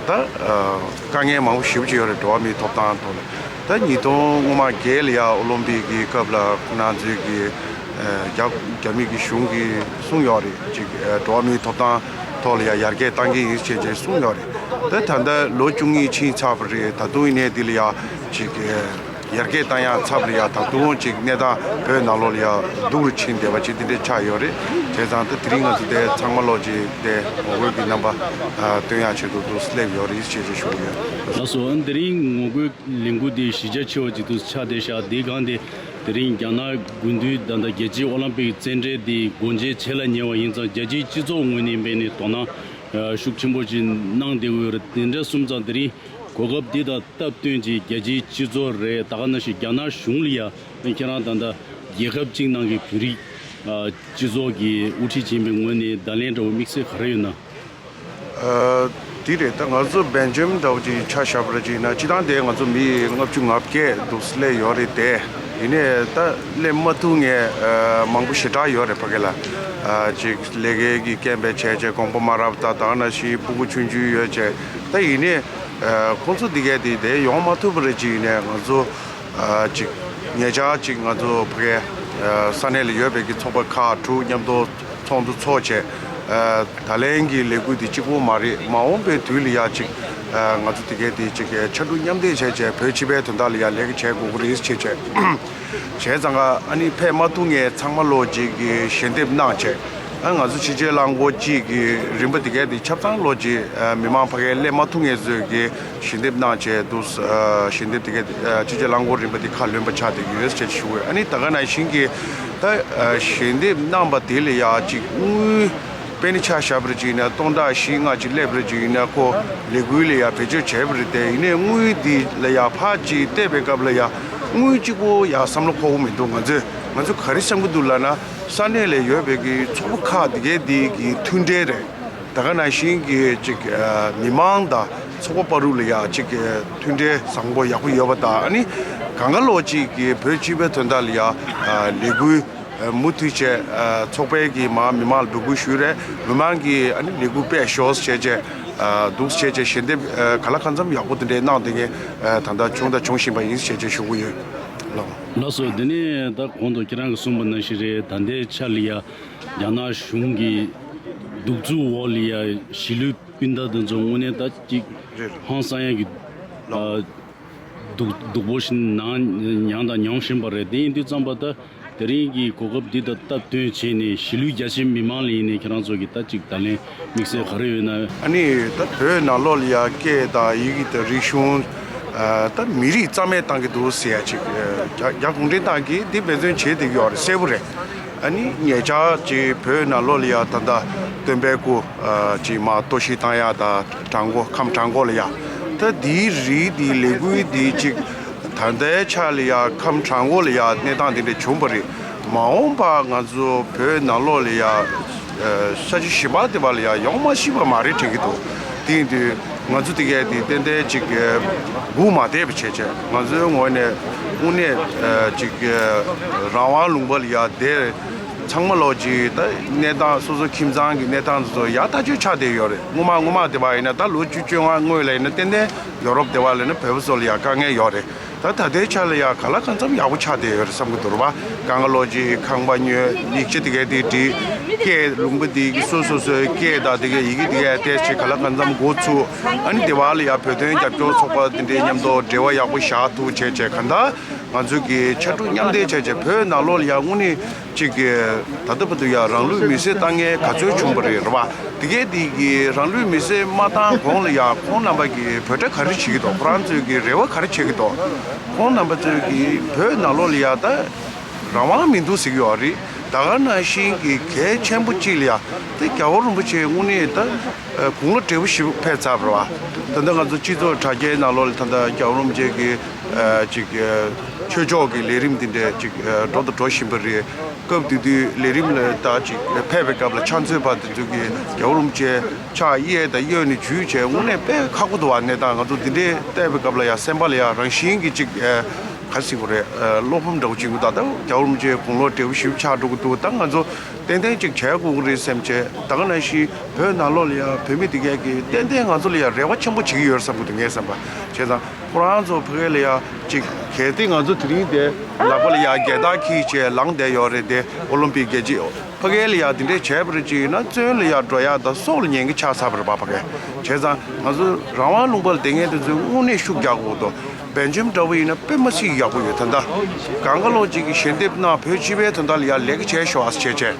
ད་དཀའ་ངལ་མང་པོ་ཞེ་པོ་ཅིག་ཡོད་རེད། འགྲོ་བ་མིའི་ཐོབ་ཐང་ཐོག་ལ། ད་ཉིས་སྟོང་སྔོན་མ་བརྒྱད་ལ་ཡ་ཨོ་ལོམ་པིག་གི་སྐབས་ལ་ཁོང་རྣམ་ཚོས་ཀྱི་ཨ་རྒྱ་རྒྱ་མི་གི་གཞུང་གིས་གསུངས་ཡོད་རེད། ཅིག་ཨ་འགྲོ་བ་མིའི་ཐོབ་ཐང་ཐོག་ལ་ཡ་ཡར་རྒྱས་བཏང་གི་ཡིན་ཞེས་ཅེས་གསུངས་ཡོད་རེད། ད་ད་ལྟ་ལོ་བཅུ་གཉིས་ཕྱིན་ཚར་བ་རེད། ད་དུང་ཡིན་ནའི་འདི་ལ་ཡ་ཅིག་ཨ་ཡར་རྒྱས་བཏང་ཡ་ཚར་བ་ལ་ཡ་ད་དུང་ཅིག་གནས་སྟངས་བོད་ནང་ལོགས་ལ་ཡ་སྡུག་རུ་ཕྱིན་བསྡད་པ་ཅིག་འདི་འདྲ་ཆགས་ཡོད་རེད། བྱས་ཙང་ད་དེ་རིང་ང་ཚོ་དེ་ཚང་མ་ལོག་ཅིག་དེ་ངོ་རྒོལ་གྱི་རྣམ་པ་ཨ་སྟོན་ཡ་ཆེད་དུ་འདུག་སླེབས་ཡོད་རེད་ཞེས་ཅེས་ཞུ་གི་ཡོད། ལགས་སོ། ཨ་ནི་དེ་རིང་ངོ་རྒོལ་ལས་འགུལ་འདི་གཞི་རྒྱ་ཆེ་བ་ཅིག་ཏུ་ཆགས་བསྡད་ཤག་དེའི་སྒང་དེ་དེ་རིང་རྒྱ་ནག་དགུན་དུས་ད་ལྟ་རྒྱལ་སྤྱིའི་ཨོ་ལིམ་པིག་རྩེད་འགྲན་འདི་སྒོ་འབྱེད་བྱེད་ལ་ཉེ་བ་ཡིན་ཙང་རྒྱལ་སྤྱིའི་སྤྱི་ཚོགས་ངོས་ནས་འབད་ནས་དོ་སྣང་ཤུགས་ཆེན་པོ་ཅིག་གནང་བསྡད་ཡོད་རེད། དེ་འདྲ་སོང་ཙང་དེ་རིང་གོ་སྐབས་འདི་དང་སྟབས་བསྟུན་གྱིས་རྒྱལ་སྤྱིའི་སྤྱི་ཚོགས་རེད། ད་ག་ནང་བཞིན་རྒྱ་ནག་གཞུང་ལ་ཡ་ཁྱེད་རང་ད་ལྟ་རྒྱལ་ཁབ་གཅིག་ནང་གི་བོད་རིགས་སྤྱི་ཚོགས་ཀྱི་དབུ་ཁྲིད་ཡིན་པའི་ངོས་ནས་བརྡ་ལན་འདྲ་བོ་དམིགས་བསལ་ག་རེ་ཡོད་ན། ཨ། དེ་རེད། ད་ང་ཚོ་བྷེལ་ཇམ་འདྲ་བོ་ཅིག་ཆ་བཞག་པ་ཅིག་ཡིན་ན། སྤྱིར་བཏང་དེ་ང་ཚོ་མི་ལྔ་བཅུ་ང་བརྒྱད་འདུག་སླེབས་ཡོད་རེད་དེ། ཡིན་ནའི་ད་སླེབས་མ་ཐུབ་མཁན་ཨ་མང་པོ་ཞེ་དྲག་ཡོད་རེད་ཕ་གི་ལ། ཨ་ཅིག་ལས་ཀའི་གི་རྐྱེན་པས་བྱས་བྱས་དགོངས་པ་མ་རབ། ད་ད་ག་ནང་བཞིན་ཕྲུ་གུ་ཆུང་ཆུང་ཡོད་བྱས། ད་ཡིན་ནའི་ཨ་ཁོང་ཚོ་འདི་གས་དེ་དེ་ཡོང་མ་ཐུབ་པ་རེད། ཅིག་ཡིན་ནའི་ང་ཚོ་ཨ་ཅིག་ཉེ་ཆར་ཅིག་ང་ཚོ་ཕ་གི་ཨ་ས་གནས་ལ་ཡོད་པའི་གི་ཚོགས་པ་ཁག་དྲུག་མཉམ་དུ་ཚོགས་འདུ་ཚོགས་བྱས། ཨ་ད་ལན་གྱི་ལས་འགུལ་འདི་གཅིག་པོ་མ་རེད། མ་འོངས་པའི་དུས་ལ་ཡ་ཅིག་ཨ་ང་ཚོ་དེ་གས་དེ་ཅིག་ཕྱར་གྲུ་མཉམ་འདེགས་བྱས་བྱས་བོད་སྤྱི་པའི་དོན་དག་ལ་ཡ་ལས་ཀ་བྱེད་དགོས་ཀྱི་རེད་ཅེས་བྱས། བྱས་ཙང་ཀ་ཨ་ནི་ཕེབས་མ་ཐུབ་མཁན་ཚང་མ་ལོག་ཅིག་གི་ཞལ་འདེབས་གནང་བྱས། ཨ་ང་ཚོ་ཕྱི་རྒྱལ་རླངས་འཁོར་གཅིག་གི་རིན་པ་དེ་གས་དེ་ཆ་ཚང་ལོག་ཅིག་ཨ་མི་མང་ཕ་གིར་སླེབས་མ་ཐུབ་མཁན་ཚོས་ཀྱི་ཞལ་འདེབས་གནང་བྱས་འདུག་ཨ་ཞལ་འདེབས་དེ་གས་དེ་ཨ་ཕྱི་རྒྱལ་རླངས་འཁོར་རིན་པ་དེ་ཁ་ལོན་པ་ཆགས་བསྡད་ཀྱི་ཡོད་ཅེས་ཞུ་གི་ཡོད། ཨ་ནི་ད་ག་ནང་བཞིན་གྱི་ད་ཨ་ཞལ་འདེབས་གནང་པ་དེ་ལ་ཡ་ཅིག་དངུལ་དཔེ་ནི་ཆ་བཞག་པ་རེད་ཅིག་ཡིན་ན་སྟོང་ཕྲག་བཞི་ལྔ་ཅིག་སླེབས་པ་རེད་ཅིག་ཡིན་ན་ཁོ་ལས་འགུལ་ལ་ཡ་བེད་སྤྱོད་བྱས་པ་རེད་དེ། ཡིན་ནའི་དངུལ་འདི་ལ་ཡ་ཕར་ཅིག་བལྟས་པའི་སྐབས་ལ་ཡ་དངུལ་གཅིག་པོ་ཡ་བསམ་བློ་འཁོར་གྱི་མི་འདུག་ང་ཚོས་ང་ཚོ་ག་རེ་བསམ་གྱི་འདུག་ལབ་ན། ས་གནས་ལ་ཡོད་པའི་གི་ཚོགས་པ་ཁག་དེ་གས་དེ་གི་མཐུན་འབྲེལ་རེད། ད་ག་ནང་བཞིན་གྱི་ཅིག་ཨ་མི་མང་དང་ཚོགས་པ་བར་དུ་ལ་ཡ་ཅིག་གི་མཐུན་འབྲེལ་བཟང་པོ་ཡག་པོ་ཡོད་པ་དང་། ཨ་ནི་གང་ག་ལོག་ཅིག་གི་བོད་སྤྱི་པའི་དོན་དག་ལ་ཡ་ཨ་ལས་འགུལ་མུ་མཐུད་བྱས། ཚོགས་པའི་གི་མ་མི་མང་ལ་འབོད་སྐུལ་ཞུས་རེད། མི་མང་གིས་ཨ་ནི་ལས་འགུལ་སྤེལ་ཤོག་ཅེས་བྱས། འདུག་ཅེས་བྱས་ཞལ་འདེབས་ག་ལ་གང་འཚམ་ཡག་པོ་དེ་འདྲའི་གནང་བསྡད་མཁན་ད་ལྟ་བྱུང་དང་འབྱུང་བཞིན་པ་ཡིན་ཅེས་བྱས་ཞུ་གི་ཡོད། ལགས་སོ། དེ་ནས་ད་གོང་དུ་ཁྱེད་རང་གིས་གསུངས་པ་ནང་བཞིན་རེད། ད་ལྟའི་ཆ་ལ་ཡ་རྒྱ་ནག་གཞུང་གི་གདུག་རྩུབ་འོག་ལ་ཡ་གཞིས་ལུས་སྤུན་ཟླ་དེ་ཚོ་དངོས་གནས་ད་ཅིག་རེད། ཧང་སང་ཡ་གི་ལགས། སྡུག་སྡུག་པོ་ཞིག་ནང་མྱངས་དང་མྱོང་བཞིན་པ་རེད། དེ་ཡིན་དུས་ཙམ་པ་ད་དེ་རིང་གི་གོ་སྐབས་འདི་དང་སྟབས་བསྟུན་བྱས་ནས་གཞིས་ལུས་རྒྱ་ཆེའི་མི་མང་ལ་ཡིན་ནའི་ཁྱེད་རང་ཚོ་གི་ད་ཅིག་བརྡ་ལན་དམིགས་བསལ་ག་རེ་ཡོད་ན། ཨ་ནི་ད་བོད་ནང་ལོགས་ལ་ཡ་སྐད་དང་ཡི་གེ་དང་རིག་གཞུང་ད་མི་རིགས་རྩ་མེད་བཏང་གི་འདུག་ཟེར་ཡ་ཅིག་རྒྱ་རྒྱ་གུང་ཁྲན་ཏང་གིས་འདི་འབད་བརྩོན་བྱེད་བསྡད་ཀྱི་ཡོད་རེད། གསལ་པོ་རེད། ཨ་ནི་ཉེ་ཆར་ཅིག་བོད་ནང་ལོགས་ལ་ཡ་ད་ལྟ་སྟོན་པའི་སྐུ་ཅིག་མར་གཏོར་བཤིག་བཏང་ཡ་དང་བྲག་འགོ་ཁམས་བྲག་འགོ་ལ་ཡ། ད་འདིའི་རིགས་འདིའི་ལས་འགུལ་འདི་ཅིག་ད་ལྟའི་ཆ་ལ་ཡ་ཁམས་བྲག་འགོ་ལ་ཡ་གནས་སྟངས་འདི་འདྲ་བྱུང་བ་རེད། མ་འོངས་པ་ང་ཚོ་བོད་ནང་ལོགས་ལ་ཡ་ས་ཆ་གཞན་པ་དེ་བ་ལ་ཡ་ཡོང་མ་ཤེས་པ་མ་རེད་དྲན་གྱི་འདུག་དེ་ཡིན་དུས་ང་ཚོ་དེ་གས་དེ་ཏན་ཏན་ཅིག་སྒུག་མ་བསྡད་པ་བྱས་བྱས་ང་ཚོའི་ངོས་ནས་དངོས་གནས་ཅིག་རང་དབང་ལུང་པ་ལ་ཡ་བསྡད། ཚང་མ་ལོག་ཅིག་ད་གནས་སྟངས་སོ་སོ་ཁྱིམ་ཚང་གི་གནས་སྟངས་དེ་ཚོ་ཡག་ཐག་ཆོད་ཆགས་བསྡད་ཡོད་རེད། སྔོན་མ་སྔོན་མ་དེ་བ་ཡིན་ན་ད་ལོ་བཅུ་བཅོ་ལྔ་སྔོན་ལ་ཡིན་ན་ཏན་ཏན་ཡོ་རོབ་དེ་བ་ལ་ཡིན་ན་བོད་པ་ཚོ་ལ་ཡ་དཀའ་ངལ་ཡོད་རེད། ད་ད་ལྟའི་ཆ་ལ་ཡ་ག་ལ་གང་འཚམ་ཡག་པོ་ཆགས་བསྡད་ཡོད་རེད་བསམ་གི་འདུག་རེད་པ། གང་ག་ལོག་ཅིག་ཁང་པ་ཉོས། ཡིག་ཆ་དེ་གས་དེ་བྲིས། སྐད་ལུང་པ་དེ་གི་སོ་སོ་སོའི་སྐད་དང་དེ་གས་ཡི་གེ་དེ་གས་བལྟས་བྱས་ག་ལ་གང་འཚམ་འགོ་ཚུགས། ཨ་ནི་དེ་བ་ལ་ཡ་བོད་དོན་རྒྱབ་སྐྱོར་ཚོགས་པ་དེ་འདྲའི་མཉམ་དུ་འབྲེལ་བ་ཡག་པོ་བཞག་ཐུབ་བྱས་བྱས་གང་ལྟར། ང་ཚོས་ཀྱི་ཕྱར་གྲུ་མཉམ་འདེགས་བྱས་བྱས་བོད་ནང་ལོགས་ལ་ཡང་དངོས་གནས་ཅིག་གི་ད་ལྟ་བར་དུ་ཡང་རང་ལུས་མེར་སྲེག་བཏང་མཁན་ག་ཚོད་བྱུང་བ་རེད་རེད་བ། དེ་གས་དེ་གི་རང་ལུས་མེར་སྲེག་མ་བཏང་གོང་ལ་ཡང་ཁོང་རྣམ་པ་གི་འབོད་སྒྲ་ག་རེ་བྱེད་ཀྱི་འདུག་ཁོ་རང་ཚོས་ཀྱི་རེ་བ་ག་རེ་བྱེད་ཀྱི་འདུག་ཁོང་རྣམ་པ་ཚོས་ཀྱི་བོད་ནང་ལོགས་ལ་ཡང་ད་རང་དབང་མི་འདུག་ཟེར་གྱི་ཡོད་རེད། ད་ག་ནང་བཞིན་གྱི་གལ་ཆེན་པོ་གཅིག་ལ་ཡང་དེ་རྒྱལ་བ་རིན་པོ་ཆེ་དངོས་གནས་ད་དགུང་ལོ་བགྲེས་པོ་ཞིག་ཕེབས་ཚར་བ་རེད་བ། ད་ལྟ་ང་ཚོ་སྤྱི་ཚོགས་དྲ་རྒྱའི་ནང་ལོགས་ལ་ད་ལྟ་རྒྱལ་བ་རིན་པོ་ཆེ་གི་ཅིག་ཆོས་ཕྱོགས་ཀྱི་ལས་རིམ་འདི་འདྲ་ཅིག་འགྲོ་དང་འགྲོ་བཞིན་པ་རེད། སྐབས་དེ་དུས་ལས་རིམ་ལ་ད་ཅིག་ཕེབས་པའི་སྐབས་ལ་ཕྱག་མཛོད་པ་དེ་ཚོ་གིས་རྒྱལ་བ་རིན་པོ་ཆེ་ཕྱག་གཡས་དང་གཡོན་ནས་འཇུས་བྱས་དངོས་གནས་དཔེ་ཁག་པོ་འདུག་བ། གནས་སྟངས་ང་ཚོ་འདི་འདྲའི་བལྟས་པའི་སྐབས་ལ་ཡང་སེམས་པ་ལ་ཡང་རང་བཞིན་གྱིས་ཅིག་ ག་ཟེར་དགོས་རེད། བློ་ཕམ་འདྲ་བོ་བྱེད་ཀྱི་འདུག་ད་ལྟ་རྒྱལ་བ་རིན་པོ་ཆེའི་དགུང་ལོ་བགྲེས་པོ་ཞེ་པོ་ཆགས་འགྲོ་གི་འདུག་ད་ང་ཚོ་ཏན་ཏན་ཅིག་བྱེད་དགོས་ཀྱི་རེད་བསམ་བྱས། ད་ག་ནང་བཞིན་བོད་ནང་ལོགས་ལ་ཡ་བོད་མི་དེ་གས་ཀྱིས་ཏན་ཏན་ང་ཚོ་ལ་ཡ་རེ་བ་ཆེན་པོ་བྱེད་ཀྱི་ཡོད་བསམ་གྱི་འདུག་ངས་བསམ་པ་བྱས་ཙང་། ཁོ་རང་ཚོ་ཕ་གི་ལ་ཡ་ཅིག་གལ་ཏེ་ང་ཚོ་དེ་རིང་དེ་ལག་པ་ལ་ཡ་རྒྱལ་དར་འཁྱེར་བྱས་ལངས་བསྡད་ཡོད་རེད་དེ། ཨོ་ལིམ་པིག་རྒྱལ་སྤྱི་ཕ་གི་ལ་ཡ་དེ་འདྲས་བྱས་པ་རེད་ཅིག་ཡིན་ན། བཙོན་ལ་ཡ་འགྲོ་ཡ་དང་སྲོག་ལ་ཉེན་ཁ་ཆགས་ཚར་བ་རེད་པ་ཕ་གི། བྱས་ཙང་ང་ཚོ་རང་དབང་ལུང་པ་ལ་བསྡད་མཁན་དེ་ཚོས་དངོས་གནས་ཤུགས་རྒྱག་དགོས་འདུག་བེལ་ཇམ་འདྲ་བོ་ཡིན་ན་དཔེ་མ་སྲིད་ཡག་པོ་ཡོད། ད་ལྟ་གང་ག་ལོག་ཅིག་གིས་ཞལ་འདེབས་གནང་། བོད་སྤྱི་པའི་དོན་དག་ལ་ཡ་ལས་ཀ་བྱས་ཤོག་ཨ་བྱས་བྱས།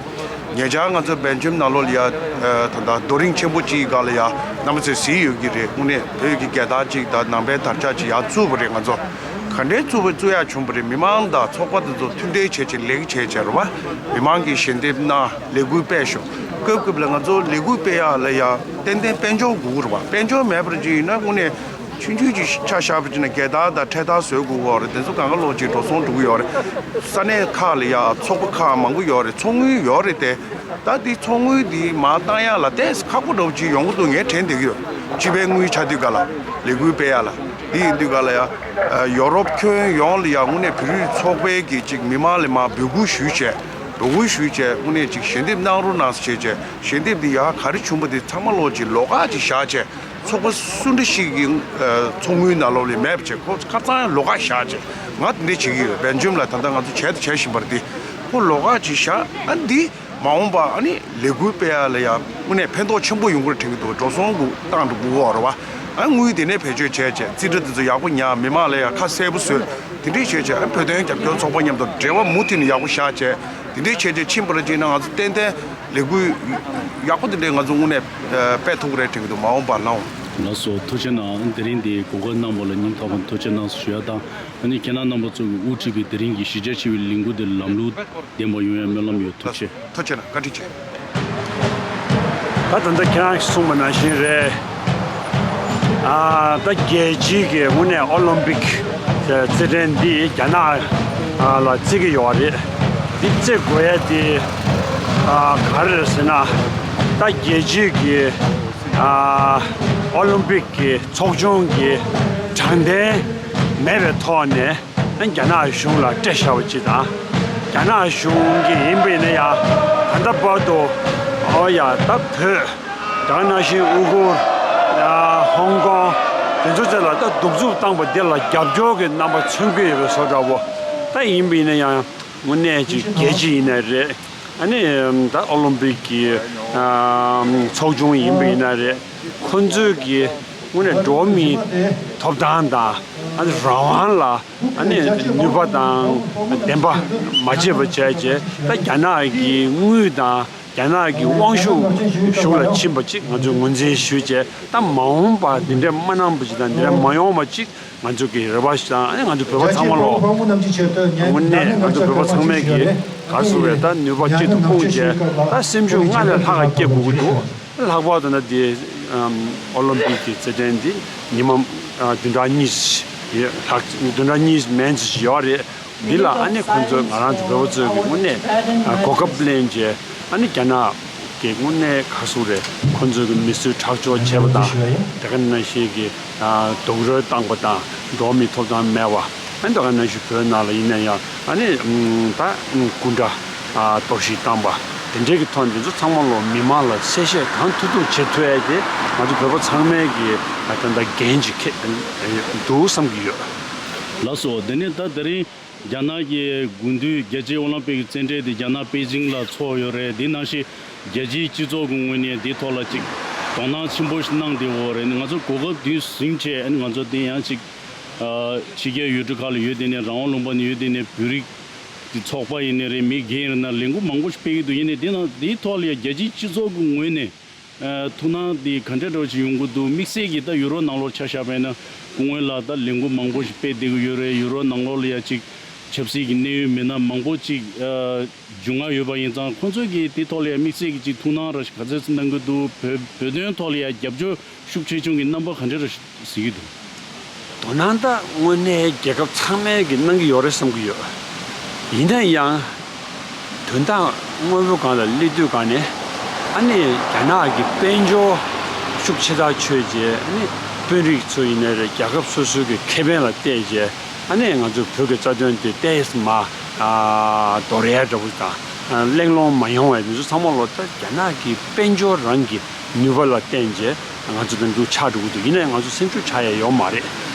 ཉེ་ཆར་ང་ཚོ་བེལ་ཇམ་ནང་ལོགས་ལ་ཡ་ད་ལྟ་རྡོ་རིང་ཆེན་པོ་གཅིག་སྒང་ལ་ཡ་རྣམ་པ་ཚོས་གཟིགས་ཡོད་ཀྱི་རེད། དངོས་གནས་བོད་ཀྱི་རྒྱལ་དར་གཅིག་དང་ནང་པའི་དར་ཆ་གཅིག་ཡར་བཙུགས་པ་རེད། ང་ཚོ་ག་འདྲའི་བཙུགས་པ་བཙུགས་ཡག་བྱུང་བ་རེད། མི་མང་དང་ཚོགས་པ་དེ་ཚོ་མཐུན་འབྲེལ་བྱས་བྱས་ལས་ཀ་བྱས་བྱས་རེད་བ། མི་མང་གིས་ཞལ་འདེབས་གནང་། ལས་འགུལ་སྤེལ་ཤོག་སྐབས་སྐབས་ལ་ང་ཚོ་ལས་འགུལ་སྤེལ་ཡག་ལ་ཡ་ཏན་ཏན་དཔལ་འབྱོར་དགོས་ཀྱི་རེད་བ། དཔལ་འབྱོར་མེད་པར་ཅིག་ཡིན་ན་དངོས་གནས། ཆུང་ཆུང་ཅིག་ཆ་བཞག་པ་ཅིག་ན་རྒྱལ་དར་དང་འཕྲེད་དར་བཟོ་དགོས་ཀྱི་རེད། དེ་ཚོ་གང་ག་ལོག་ཅིག་འགྲོ་སོང་འགྲོ་གི་ཡོད་རེད། ས་གནས་ཁག་ལ་ཡ་ཚོགས་པ་ཁག་མང་པོ་ཡོད་རེད། ཚོགས་དངུལ་ཡོད་རེད་དེ། ད་འདི་ཚོགས་དངུལ་འདི་མར་བཏང་ཡག་ལ་ཏོག་ཙམ་ཁག་པོ་འདྲ་བོ་ཅིག་ཡོང་གི་འདུག་ངས་དྲན་བསྡད་ཀྱི་ཡོད། སྤྱི་པའི་དངུལ་ཆགས་དུས་ག་ལ་ལས་འགུལ་སྤེལ་ཡག་ལ། འདི་ཡིན་དུས་ག་ལ་ཡ་ཡོ་རོབ་ཁྱོན་ཡོངས་ལ་ཡ་དངོས་གནས་བོད་རིགས་ཚོགས་པའི་གི་ཅིག་མི་མང་ལ་མར་འབོད་སྐུལ་ཞུས་བྱས། འབོད་སྐུལ་ཞུས་བྱས་དངོས་གནས་ཅིག་ཞལ་འདེབས་གནང་རོགས་གནང་ཟེར་བྱས་བྱས། ཞལ་འདེབས་འདི་ཡག་ག་རེ་བྱུང་པ་དེ་ཚང་མ་ལོག་ཅིག་ལོགས་ཀ་ཅིག་བཞག་བྱས། ཚོགས་པ་སུ་འདྲ་ཞིག་གི་ཨ་ཚོགས་དངུལ་ནང་ལོགས་ལ་མེད་པ་བྱས། ཁོ་ཁ་རྩང་ལོགས་ཀ་བཞག་བྱས། ང་དེ་འདྲས་བྱེད་ཀྱི་ཡོད། བེལ་ཇམ་ལ་ད་ལྟ་ང་ཚོ་བྱས་དང་བྱེད་བཞིན་པ་རེད་དེ། ཁོ་ལོགས་ཀ་ཅིག་བཞག་ཨ་འདི་མ་འོངས་པ་ཨ་ནི་ལས་འགུལ་སྤེལ་ཡག་ལ་ཡ་དངོས་གནས་ཕན་ཐོགས་ཆེན་པོ་ཡོང་གི་རེད་དྲན་གྱི་འདུག་འགྲོ་སོང་གུ་བཏང་འགྲོ་དགོས་ཀྱི་ཡོད་རེད་བ། ཨ་དངུལ་དེ་ནས་བེད་སྤྱོད་བྱས་བྱས་རྩིས་ཁྲ་དེ་ཚོ་ཡག་པོ་ཉར། མི་མང་ལ་ཡ་ཁ་གསལ་པོ་བཟོས། དེ་འདྲས་བྱས་བྱས་ཨ་བོད་དོན་རྒྱབ་སྐྱོར་ཚོགས་པ་མཉམ་དུ་འབྲེལ་བ་མུ་མཐུད་ནས་ཡག་པོ་བཞག་བྱས། དེ་འདྲས་བྱས་བྱས་ཕྱིན་པ་རེད་ཅེ་ན་ང་ཚོ་ཏན་ཏན་ལས་འགུལ་ཡག་པོ་དེ་འདྲས་ང་ཚོ་དངོས་གནས་ཨ་སྤེལ་ཐུབ་ཀྱི་རེད་དྲན་གྱི་འདུག་མ་འོངས་པ་ལའང་། ལགས་སོ། ཐུགས་རྗེ་གནང་། དེ་རིང་འདི་གོ་སྐབས་གནང་བ་ལ་སྙིང་ཐག་པ་ནས་ཐུགས་རྗེ་གནང་ཞུ་ཡ་དང་། ཨ་ནི་ཁྱེད་རང་རྣམ་པ་ཚོ་གིས་དབུ་ཁྲིད་པའི་དེ་རིང་གི་གཞིས་ཆགས་ཆེ་བའི་ལས་འགུལ་འདི་ལམ་ལུགས་ལྡན་པ་ཡོང་ཡ་སྨོན་ལམ་ཡོད། ཐུགས་རྗེ་ཆེ། ཐུགས་རྗེ་གནང་། བཀའ་དྲིན་ཆེ། ད་ད་ལྟ་ཁྱེད་རང་གིས་གསུངས་པ་ནང་བཞིན་རེད། ཨ་ད་རྒྱལ་སྤྱིའི་གི་དངོས་གནས་ཨོ་ལིམ་པིག་རྩེད་འགྲན་འདི་རྒྱ་ནག་ཨ་ལ་རྩེ་གི་ཡོད་རེད། འདི་རྩེ་དགོས་ཡ་དེ་ཨ་ག་རེ་རེད་ཟེར་ན། ད་རྒྱལ་སྤྱིའི་གི་ཨ་ཨོ་ལིམ་པིག་གི་ཚོགས་ཆུང་གི་དྲང་བདེན་མེད་པའི་ཐོག་ནས། རྒྱ་ནག་གཞུང་ལ་སྤྲད་བཞག་པ་ཅིག་དང་། རྒྱ་ནག་གཞུང་གིས་ཡིན་པ་ཡིན་ན་ཡང་ད་ལྟ་བར་དུ་ཨོ་ཡ་ད་བོད་ད་ག་ནང་བཞིན་ཨུ་གུར། ཧོང་ཀོང་། དེ་ཚོ་ཚོ་ལ་ད་གདུག་རྩུབ་བཏང་པ་འདི་ལ་རྒྱབ་སྐྱོར་གྱི་རྣམ་པ་མཚོན་གྱི་ཡོད་པའི་བཟོ་འདྲ་བོ། ད་ཡིན་པ་ཡིན་ན་ཡང་དངོས་གནས་ཅིག་རྒྱལ་སྤྱི་ཡིན་ན་རེད། ཨ་ནི་ད་ཨོ་ལིམ་པིག་གི་ཚོགས་ཆུང་ཡིན་པ་ཡིན་ན་རེད། ཁོ་ཚོས་ཀྱི་དངོས་གནས་འགྲོ་བ་མིའི་ཐོབ་ཐང་དང་ཨ་ནི་རང་དབང་ལ། ཨ་ནི་ནུས་པ་དང་བདེན་པ་མ་བརྗེད་པ་བྱས་རྗེས་ད་རྒྱ་ནག་གི་དངུལ་དང་རྒྱ་ནག་གི་དབང་ཤུགས་གཞུང་ལ་ཕྱིན་པ་ཅིག་ང་ཚོས་ངོས་འཛིན་ཞུས་རྗེས་ད་མ་འོངས་པ་འདི་འདྲ་མ་གནང་བ་ཅིག་དང་འདི་འདྲ་མ་ཡོང་བ་ཅིག་ང་ཚོ་གི་རེ་བ་ཞིག་དང་ཨ་ནི་ང་ཚོ་བོད་པ་ཚང་མ་ལོ་དངོས་གནས་ང་ཚོ་བོད་པ་ཚང་མས་ཀྱི་ག་རེ་ཟེར་བས་ད་ནུས་པ་གཅིག་ཏུ་སྤུངས་རྗེས་ད་སེམས་ཤུགས་སྔར་ལས་ལྷག་ག་སྐྱེ་དགོས་ཀྱི་འདུག་ལྷག་པར་དུ་ན་དེ་ཨོ་ལིམ་པིག་གི་རྩེད་འགྲན་འདི་ཉི་མ་བདུན་ཕྲག་གཉིས་ལྷག་བདུན་ཕྲག་གཉིས་མན་ཙམ་ཞིག་ཡོད་རེད། འདི་ལ་ཨ་ནི་ཁོང་ཚོས་ང་རང་ཚོ་བོད་པ་ཚོས་ཀྱི་དངོས་གནས་གོ་སྐབས་ལེན་བྱས་ཨ་ནི་རྒྱ་ནག་གི་དངོས་གནས་ག་རེ་ཟེར་རེད། ཁོང་ཚོས་ཀྱི་མི་གསོད་ཁྲག་སྦྱོར་བྱས་པ་དང་དེ་ག་ནང་བཞིན་གྱི་རྡོག་རོལ་བཏང་པ་དང་འགྲོ་བ་མིའི་ཐོབ་ཐང་མེད་པ། ཨ་ནི་དེ་ག་ནང་བཞིན་བོད་ནང་ལ་ཡིན་ན་ཡང་ཨ་ནི་ད་སྐུ་འདྲ་གཏོར་བཤིག་བཏང་པ་དེ་འདྲའི་གི་ཐོག་འདི་ཚོ་ཚང་མ་ལོ་མི་མང་ལ་གསལ་བཤད་གང་ཐུབ་ཐུབ་བྱེད་ཐུབ་ཡ་དེ་ང་ཚོ་བོད་པ་ཚང་མའི་གི་ད་ལྟ་འགན་ཅིག་འཁྱེར་འདུག་བསམ་གྱི་ཡོད། ལགས་སོ། དེ་ནས་ད་དེ་རིང་རྒྱ་ནག་གི་དགུན་དུས་རྒྱལ་སྤྱིའི་ཨོ་ལིམ་པིག་གི་རྩེད་འགྲན་དེ་རྒྱ་ནག་པེ་ཅིང་ལ་འཚོགས་ཡོད་རེད། དེ་ནང་བཞིན་རྒྱལ་སྤྱིའི་སྤྱི་ཚོགས་ཀྱི་ངོས་ནས་དེའི་ཐོག་ལ་ཅིག་དོ་སྣང་ཆེན་པོ་ཞིག་གནང་བསྡད་ཡོད་རེད། ང་ཚོ་གོ་སྐབས་དེ་ཟིན་བྱས་ང་ཚོ་དེ་ཡང་ཅིག་ཕྱི་རྒྱལ་ཡུལ་གྲུ་ཁག་ལ་ཡོད་དེ་ནས་རང་དབང་ལུང་པ་ནས་ཡོད་དེ་ནས་བོད་རིགས་ཀྱི་ཚོགས་པ་ཡིན་ནའི་རེད། མི་སྒེར་ཡིན་ན་ལས་འགུལ་མང་པོ་ཞིག་སྤེལ་གྱི་འདུག་ཡིན་ནའི་དེ་ནང་དེའི་ཐོག་ལ་ཡང་རྒྱལ་སྤྱིའི་སྤྱི་ཚོགས་ཀྱི་ངོས་ནས། ཨ་ཐུགས་སྣང་འདི་ག་འདྲ་འདྲ་བོ་ཞིག་ཡོང་གི་འདུག་དམིགས་བསལ་གྱིས་ད་ཡུ་རོབ་ནང་ལོགས་ཆ་བཞག་པ་ཡིན་ན་སྐུ་ངོ་ལགས་ད་ལས་འགུལ་མང་པོ་ཞིག་སྤེལ་བསྡད་ཀྱི་ཡོད་རེད། ཡུ་རོབ་ནང་ལོགས་ལ་ཡ་ཅིག་ཆབ་སྲིད་ཀྱི་གནད་ཡོད་མི་སྣ་མང་པོ་ཅིག་ཨ་འབྱུང་ང་ཡོད་པ་ཡིན་ཙང་ཁོང་ཚོས་ཀྱིས་དེ་ཐོག་ལ་ཡ་དམིགས་བསལ་གྱིས་ཅིག་ཐུགས་སྣང་ར་ཞིག་ག་ཚོད་ཙམ་གནང་གི་འདུག་བོད་བོད་དོན་ཐོག་ལ་ཡ་རྒྱབ་སྐྱོར་ཤུགས་ཆེ་ཆུང་གི་རྣམ་པ་ག་འདྲ་ར་ཞིག་གཟིགས་ཀྱི་འདུག་དོ་སྣང་ད་དངོས་གནས་རྒྱལ་ཁབ་ཚང་མས་ཀྱི་གནང་གི་ཡོད་རེད་བསམ་གྱི་ཡོད། ཡིན་ན་ཡང་། དོན་དག་དངོས་པོ་སྒང་ལ་སླེབས་དུས་སྒང་ནས་ཨ་ནི་རྒྱ་ནག་གི་དཔལ་འབྱོར་ཤུགས་ཆེ་ཐག་ཆོད་རྗེས་ཨ་ནི་དཔོན་རིགས་ཚོ་ཡིན་ནའི་རེད། རྒྱལ་ཁབ་སོ་སོའི་གི་ཁེ་ཕན་ལ་བལྟས་རྗེས་ ཨ་ནི་ང་ཚོ་བོད་ཀྱི་རྩ་དོན་དེ་ཏོག་ཙམ་མ་ཨ་དོར་ཡ་འདྲ་པོ་དང་གླེང་སློང་མ་ཡོང་བའི་དེ་ཚོ་ཚང་མ་ལོ་ད་རྒྱ་ནག་གི་དཔལ་འབྱོར་རང་གི་ནུས་པ་ལ་བརྟེན་བྱས་ང་ཚོ་འདི་འདུག་ཆགས་འགྲོ་གི་འདུག་ཡིན་ནའི་ང་ཚོ་སེམས་ཤུགས་ཆག་ཡ་ཡོད་མ་རེད།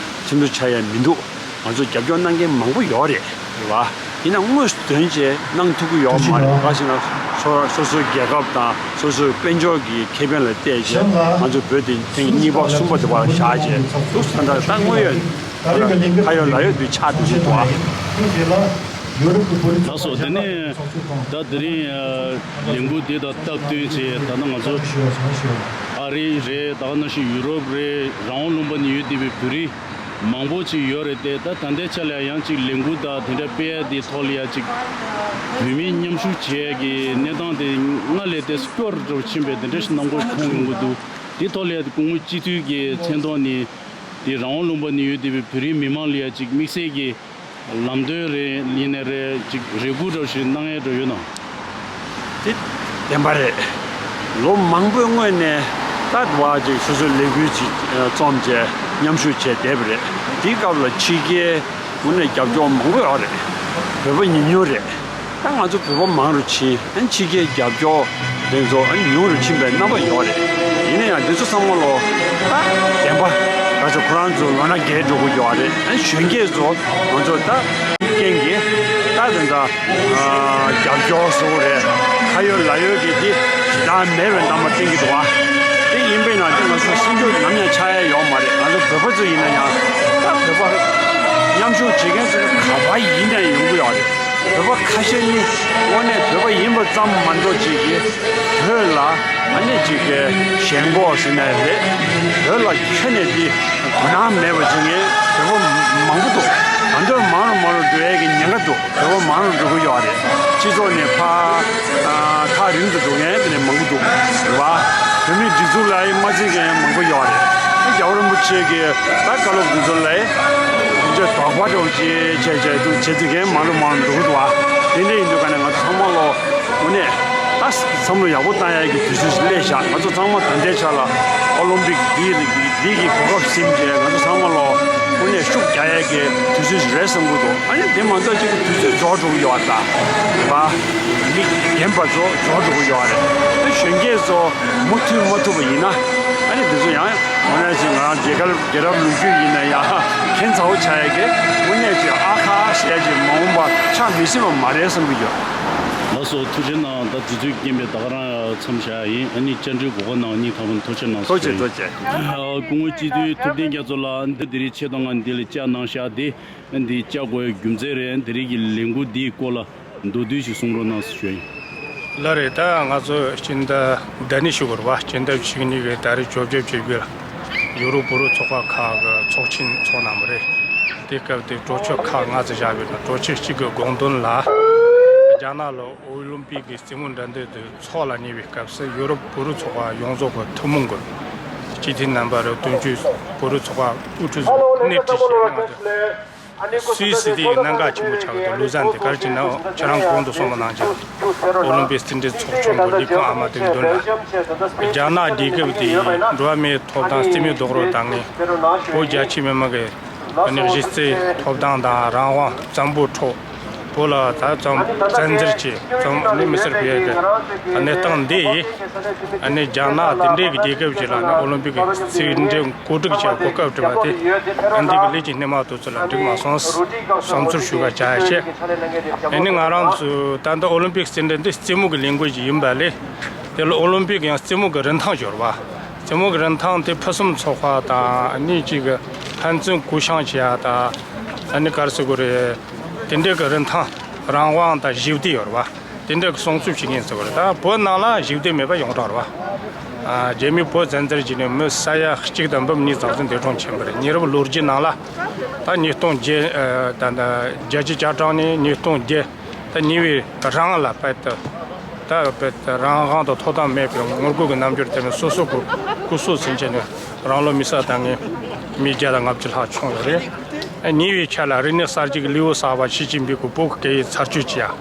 སེམས་ཤུགས་ཆག་ཡ་མི་འདུག་ང་ཚོ་རྒྱབ་སྐྱོར་གནང་མཁན་མང་པོ་ཡོད་རེད། རེད་བ། ཡིན་ན་དངོས་སུ་དོན་བྱས་གནང་ཐུབ་ཀྱི་ཡོད་མ་རེད། ག་ཞིག་ན་སོ་སོ་སོའི་རྒྱལ་ཁབ་དང་སོ་སོའི་དཔལ་འབྱོར་གྱི་ཁེ་ཕན་ལ་བལྟས་བྱས་ང་ཚོ་བོད་དེ་ཐེངས་གཉིས་པ་གསུམ་པ་དེ་བར་བཞག་བྱས་འདུག་ད་ལྟ་ད་དངོས་ཡོད་ཁ་ཡོད་ལག་ཡོད་དུ་ཆགས་འདུག་ཟེར་དུས། ལགས་སོ། དེ་ནས་ད་དེ་རིང་ལས་འགུལ་འདི་དང་སྟབས་བསྟུན་བྱས་ད་ལྟ་ང་ཚོ་ཨ་རི་རེད། ད་ག་ནང་བཞིན་ཡུ་རོབ་རེད། རང་དབང་ལུང་པ་ནས་ཡོད་བསྡད་པའི་བོད་རིགས་མང་པོ་ཅིག་ཡོད་རེད་དེ། ད་ད་ལྟའི་ཆ་ལ་ཡང་ཅིག་ལས་འགུལ་དང་དེ་འདྲ་སྤེལ་ཡ་དེ་ཐོག་ལ་ཡ་ཅིག་བོད་མི་མཉམ་ཞུགས་བྱེད་ཡ་གི་གནས་སྟངས་དེ་སྔར་ལས་དེ་སྐྱོ་རུ་འགྲོ་ཕྱིན་པའི་དེ་འདྲ་ཞིག་གནང་སྐོར་མཐོང་ཡོང་གི་འདུག་དེ་ཐོག་ལ་ཡ་དེ་སྐུ་ངོ་སྤྱི་འཐུས་ཀྱི་མཚན་ཐོག་ནས་དེ་རང་དབང་ལུང་པ་ནས་ཡོད་བསྡད་པའི་བོད་རིགས་མི་མང་ལ་ཡ་ཅིག་དམིགས་བསལ་གྱི་ལམ་སྟོན་རེ་ཡིན་ནའི་རེད། ཅིག་རེ་སྐུལ་འདྲ་ཞིག་གནང་ཡས་འདྲ་ཡོད་ན། དེ་བདེན་པ་རེད། ལོ་མང་པོའི་སྔོན་ནས་ད་བ་ཅིག་སོ་སོའི་ལས་འགུལ་ཅིག་རྩོམ་བྱས་མཉམ་ཞུགས་བྱས་བསྡད་པ་རེད། དེའི་སྐབས་ལ་ཕྱི་རྒྱལ་དངོས་གནས་རྒྱབ་སྐྱོར་མང་པོ་ཡོད་རེད། བོད་པ་ཉུང་ཉུང་རེད། ད་ང་ཚོ་བོད་པ་མང་རུ་ཕྱིན། ཨ་ཕྱི་རྒྱལ་རྒྱབ་སྐྱོར་དེ་ཚོ་ཨ་ཉུང་རུ་ཕྱིན་པའི་རྣམ་པ་ཡོད་རེད། ཡིན་ན་ཡང་དེ་ཚོ་ཚང་མ་ལོ་ད་བདེན་པ་ང་ཚོ་ཁོ་རང་ཚོ་ལོ་ན་རྒས་འགྲོ་གི་ཡོད་རེད། ཨ་གཞོན་སྐྱེས་ཚོ་ང་ཚོ་ད་རྐྱེན་གྱིས་ད་དེ་འདྲ་རྒྱབ་སྐྱོར་བཟོ་རེད། ཁ་ཡོད་ལག་ཡོད་ཀྱི་དེ་ཞེ་དྲག་མེད་པའི་རྣམ་པ་བསྟན་གྱི་འདུག་ཨ། དེ་ཡིན་པས་ན་དེ་ང་ཚོ་སེམས་ཤུགས་ནམ་ཡང་ཆག་ཡ་ཡོད་མ་རེད། ང་ཚོ་བོད་པ་ཚོ་ཡིན་ན་ཡང་ད་བོད་པ་མཉམ་ཞུགས་བྱེད་མཁན་ཚོ་ག་པར་ཡིན་ན་ཡོང་གི་ཡོད་རེད། བོད་པ་ཁ་ཤས་ནི་དངོས་གནས་བོད་པ་ཡིན་པ་ཙམ་མ་གཏོགས་ཅིག་གིས་བོད་ལ་ཨ་ནི་ཅིག་གི་ཞེན་ཁོག་ཟེར་ནའི་རེད། བོད་ལ་ཁྱོན་ནས་དེ་དོ་སྣང་མེད་པ་བྱེད་མཁན་བོད་པ་མང་པོ་འདུག་ང་ཚོ་མང་རུ་མང་རུ་འགྲོ་ཡས་ཀྱི་ཉེན་ཁ་འདུག་བོད་པ་མང་རུ་འགྲོ་གི་ཡོད་རེད། སྤྱི་ཚོགས་ནས་ཕར་ཐག་རིང་དུ་འགྲོ་མཁན་དེ་ནས་མང་པོ་འདུག་རེད་བ། བོད་མིའི་སྒྲིག་འཛུགས་ལ་མ་བརྩི་མཁན་མང་པོ་ཡོད་རེད། རྒྱལ་བ་རིན་པོ་ཆེ་གི་ད་བཀའ་སློབ་དེ་ཚོ་ལ་ང་ཚོས་དོགས་པ་འདྲ་བོ་ཅིག་བྱས་བྱས་འདུག་བྱེད་དུས་མཁན་མང་རུ་མང་རུ་འགྲོ་གི་འདུག་བ། དེ་འདྲ་ཡིན་དུས་ཀ་ནས་ང་ཚོ་ཚང་མ་ལོ་དངོས་གནས་ད་བསམ་བློ་ཡག་པོ་བཏང་ཡག་གི་དུས་ཚོད་ཅིག་སླེབས་ཤག་ང་ཚོ་ཚང་མ་ད་ལྟའི་ཆ་ལ་ཨོ་ལིམ་པིག་འདི་འདི་གི་གོ་སྐབས་ཟིན་བྱས་ང་ཚོ་ཚང་མ་ལོ་དངོས་གནས་ཤུགས་རྒྱག་ཡག་གི་དུས་ཚོད་ཅིག་རེད་བསམ་གྱི་འདུག་ཨ་ནི་དེ་མ་གཏོགས་ཅིག་གི་དུས་ཚོད་རྫོགས་འགྲོ་གི་ཡོད་པ་དང་། རེད་པ། མི་རྒན་པ་ཚོ་རྫོགས་འགྲོ་གི་ཡོད་རེད། དེ་གཞོན་སྐྱེས་ཚོ་མུ་མཐུད་མ་ཐུབ་པ་ཡིན་ན་ཨ་ནི་དེ་ཚོ་ཡང་དངོས་གནས་ཅིག་ང་རང་རྒྱལ་ཁབ་རྒྱལ་རབས་ལོ་རྒྱུས་ཡིན་ན་ཡང་ཁྱད་མཚར་པོ་ཆགས་ཡ་གི་དངོས་གནས་ཅིག་ཨ་ཁ་ཞེས་ཅིག་མ་འོངས་པ་ཆགས་མི་སྲིད་པ་མ་རེད་བསམ་གྱི་ཡོད། ལགས་སོ། ཐུགས་རྗེ་གནང་། ད་དུས་ཚོད་རྐྱེན་པས་ད་ག་རང་མཚམས་བཞག་ཡིན། ཨ་ནི་བཅར་འདྲིའི་གོ་སྐབས་གནང་བ་སྙིང་ཐག་པ་ནས་ཐུགས་རྗེ་གནང་ཐུགས་རྗེ་ཆེ། ཐུགས་རྗེ་ཆེ། ཨ། སྐུ་ངོ་སྤྱི་འཐུས་ཐུབ་བསྟན་རྒྱ་མཚོ་ལགས་འདི་དེ་རིང་ཆེད་གཏོང་ང་འདི་ལ་བཅར་གནང་བཞག་དེ། འདི་བཅར་དགོས་རྒྱུ་མཚན་རེད། དེ་རིང་གི་ལས་འགུལ་འདིའི་སྐོར་ལ་མདོར་བསྡུས་ཤིག་གསུང་རོགས་གནང་ཞུ་ཡིན། ལགས་རེད། ད་ང་ཚོ་སྤྱི་ཟླ་ཟླ་ནི་ཞུ་དགོས་རེད་བ། སྤྱི་ཟླ་བཅུ་གཉིས་ཀྱི་ཏ་རིག་བཅོ་བརྒྱད་བཅུ་དགུ་ལ་ཡུ་རོབ་བོད་རིགས་ཚོགས་པ་ཁག་གི་ཚོགས་ཆེན་ཚོགས་གནང་བ་རེད། དེ་སྐབས་དེ་གྲོས་ཆོད་ཁག་ལྔ་ཙམ་བཞག་པའི་ནང་གྲོས་ཆོད་གཅིག་གི་དགོངས་དོན་ལ་རྒྱ་ནག་ལ་ཨོ་ལིམ་པིག་གི་རྩེད་མོ་འགྲན་བསྡུར་དེ་འཚོགས་ལ་ཉེ་བའི་སྐབས་སུ་ཡུ་རོབ་བོད་རིགས་ཚོགས་པ་ཡོངས་རྫོགས་ཀྱི་ཐུན་མོང་གི་སྤྱི་འཐུས་རྣམ་པ་རེད། དོན་གཅོད་བོད་རིགས་ཚོགས་པ་དབུ་ཁྲིད་ཚོ་སྣེ་ཁྲིད་བྱས་ནས་ང་ཚོ་སུད་སི་དེ་ཡི་གནད་འགག་ཆེན་པོ་ཆགས་ཀྱི་འདུག་ལུ་ཛན་དེ་ག་རེ་བྱས་ན་ཁྱེད་རང་གོང་དུ་གསུངས་པ་ནང་བཞིན་ཨོ་ལིམ་པིག་རྩེད་འགྲན་ཚོགས་ཆུང་གི་ལས་ཁུངས་ཨ་མ་དེ་མདུན་ལ་རྒྱ་ནག་རྒྱལ་ཁབ་དེ་ཡི་འགྲོ་བ་མིའི་ཐོབ་ཐང་རྩིས་མེད་རྡོག་རོལ་བཏང་ངས་བོད་རྒྱ་ཆེ་མི་མང་གི་ཨ་ནི་གཞི་རྩའི་ཐོབ་ཐང་དང་རང་དབང་བཙན་པོ་འཕྲོག་བོད་ལ་ད་བཙན་བཙན་འཛུལ་བྱས་བཙན་ཨ་ནི་མི་སེར་སྤེལ་ཡག་གི་གནས་སྟངས་འདི་ཡིས་ཨ་ནི་རྒྱ་ནག་དེ་འདྲའི་གི་རྒྱལ་ཁབ་ཅིག་ལ་ནི་ཨོ་ལིམ་པིག་གི་རྩེད་འགྲན་གོ་སྒྲིག་བྱེད་གོ་སྐབས་བྲིས་པ་དེ་ཨ་འདི་གི་ལས་ཀྱི་སྣེ་མང་དེ་ཚོ་ལ་འགྲིག་མ་སོང་བསམ་ཚུལ་ཞུ་ག་བྱ་ཡ་བྱས། ཨ་ནི་ང་རང་ཚོ་ད་ལྟ་ཨོ་ལིམ་པིག་རྩེད་འགྲན་འདི་རྩེད་མོ་གི་ལས་འགུལ་ཞིག་ཡིན་པ་ལས་དེ་ལ་ཨོ་ལིམ་པིག་ཡང་རྩེད་མོ་གི་རིན་ཐང་ཡོད་རེད་བ། རྩེད་མོ་གི་རིན་ཐང་དེ་ཕུན་སུམ་ཚོགས་པ་དང་ཨ་ནི་གཅིག་གི་ཕན་ཚུན་གུ་བཤང་བྱེད་ཡ་དང་ཨ་ནི་ག་རེ་ཟེར་དགོས་རེད། དེ་འདྲའི་གི་རིན་ཐང་རང་དབང་དང་ཞི་བདེ་ཡོད་རེད་བ། དེ་འདྲ་གི་སྲུང་སྐྱོབ་བྱེད་མཁན་ཟེར་བ་རེད། ད་བོད་ནང་ལ་ཞི་བདེ་མེད་པ་ཡོངས་གྲགས་རེད་བ། ཨ། རྒྱ་མིས་བོད་བཙན་འཛུལ་བྱས་ནས་མི་ས་ཡ་གཅིག་དང་འབུམ་གཉིས་ཙམ་ཟིག་འདས་གྲོངས་ཕྱིན་པ་རེད། ཉེ་རབས་ལོ་རྒྱུས་ནང་ལ་ད་ཉིས་སྟོང་བརྒྱད་ཨ། ད་ད་བརྒྱད་ཅུ་གྱ་གྲངས་ནས་ཉིས་སྟོང་བརྒྱད་ད་ཉེ་བའི་རང་ལ་བལ་ཏེ་ད་བལ་ཏེ་རང་དབང་དང་ཐོབ་ཐང་མེད་པའི་ངུ་རྒོལ་གྱི་རྣམ་འགྱུར་དེ་ནི་སོ་སོ་གི་སྐུ་སྲོག་ཟིན་བྱས་ནས་རང་ལོ་མི་ས་དང་ངས་མི་བརྒྱ་དང་ལྔ་བཅུ་ལྷག་བྱུང་ཡོད་རེད། ཉེ་བའི་ཆར་ལ་རིག་གནས་གསར་བརྗེ་གི་ལེའུ་གསར་པ་ཞི་ཅིན་ཕིང་གིས་བོད་ཀྱི་སྐད་ཡིག་ཚར་གཅོད་བྱས་ཡ།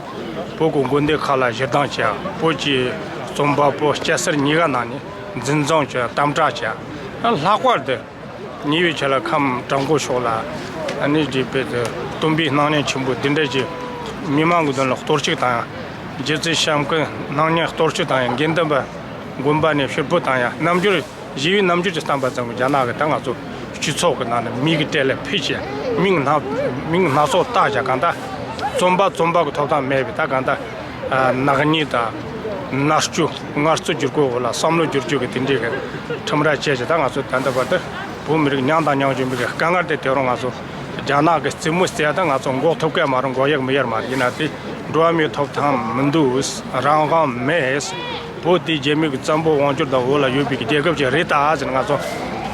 བོད་ཀྱི་དགོན་སྡེ་ཁག་ལ་ཞི་སྡང་བྱས་ཡ། བོད་ཀྱི་རྩོམ་པ་པོ་སྐྱ་སེར་གཉིས་ཀ་ནང་ནས་འཛིན་བཟུང་བྱས་དམ་དྲག་བྱས་ཡ། ལྷག་པར་དུ་ཉེ་བའི་ཆར་ལ་ཁམས་བྲག་འགོ་ཕྱོགས་ལ་ ཨ་ནི་རྗེས་དཔེ་དེ་སྟོན་པའི་སྣང་བརྙན་ཆེན་པོ་འདི་འདྲ་ཞིག་མི་མང་གི་མདུན་ལ་གཏོར་བཅུག་བཏང་ཡ། རྗེ་བཙུན་བྱམས་མགོན་སྣང་བརྙན་གཏོར་བཅུག་བཏང་ཡ། དགེ་འདུན་པ་དགོན་པ་ནས་ཕྱིར་འབུད་བཏང་ཡ། རྣམ་འགྱུར་ཞི་བའི་རྣམ་འགྱུར་གྱི་བསྟན་པ་བཙན་པོ་རྒྱ་ནག་གི་ད་ང་ཚོ་སྤྱི་ཚོགས་ཀྱི་ནང་ནས་མི་གི་གྲལ་ལ་ཕུད་བྱས། མིང་སྣ་མིང་སྣ་ཚོགས་བཏགས་བྱས། གང་ལྟར་རྩོམ་པ་རྩོམ་པ་གི་ཐོབ་ཐང་མེད་པའི་ད་གང་ལྟར་ནག་ཉེས་དང་མནར་གཅོད་ངལ་རྩོལ་བསྒྱུར་བཀོད་འོག་ལ་བསམ་བློ་བསྒྱུར་བཅོས་ཀྱི་དེ་འདྲའི་གི་ཁྲིམས་ར་བཅད་བྱས། ད་ང་ཚོ་ད་ལྟ་བར་དུ་བོད་མི་རིགས་མྱངས་དང་མྱངས་བཞིན་པའི་གི་དཀའ་ངལ་དེ་དེ་རུ་ང་ཚོ་རྒྱ་ནག་གི་རྩེད་མོ་རྩེ་ཡ་ད་ང་ཚོ་འགོག་ཐུབ་ཀྱི་མ་རེད། འགོག་ཡག་མི་ཡར་མ་རེད། ཡིན་ན་དེ་འགྲོ་བ་མིའི་ཐོབ་ཐང་མི་འདུག་རང་དབང་མེད། བོད་དེ་རྒྱ་མི་གི་བཙན་པོ་དབང་སྒྱུར་དང་འོག་ལ་ཡོད་པའི་རྒྱལ་ཁབ་ཅིག་རེད་ད་ཟེར། ང་ཚོ་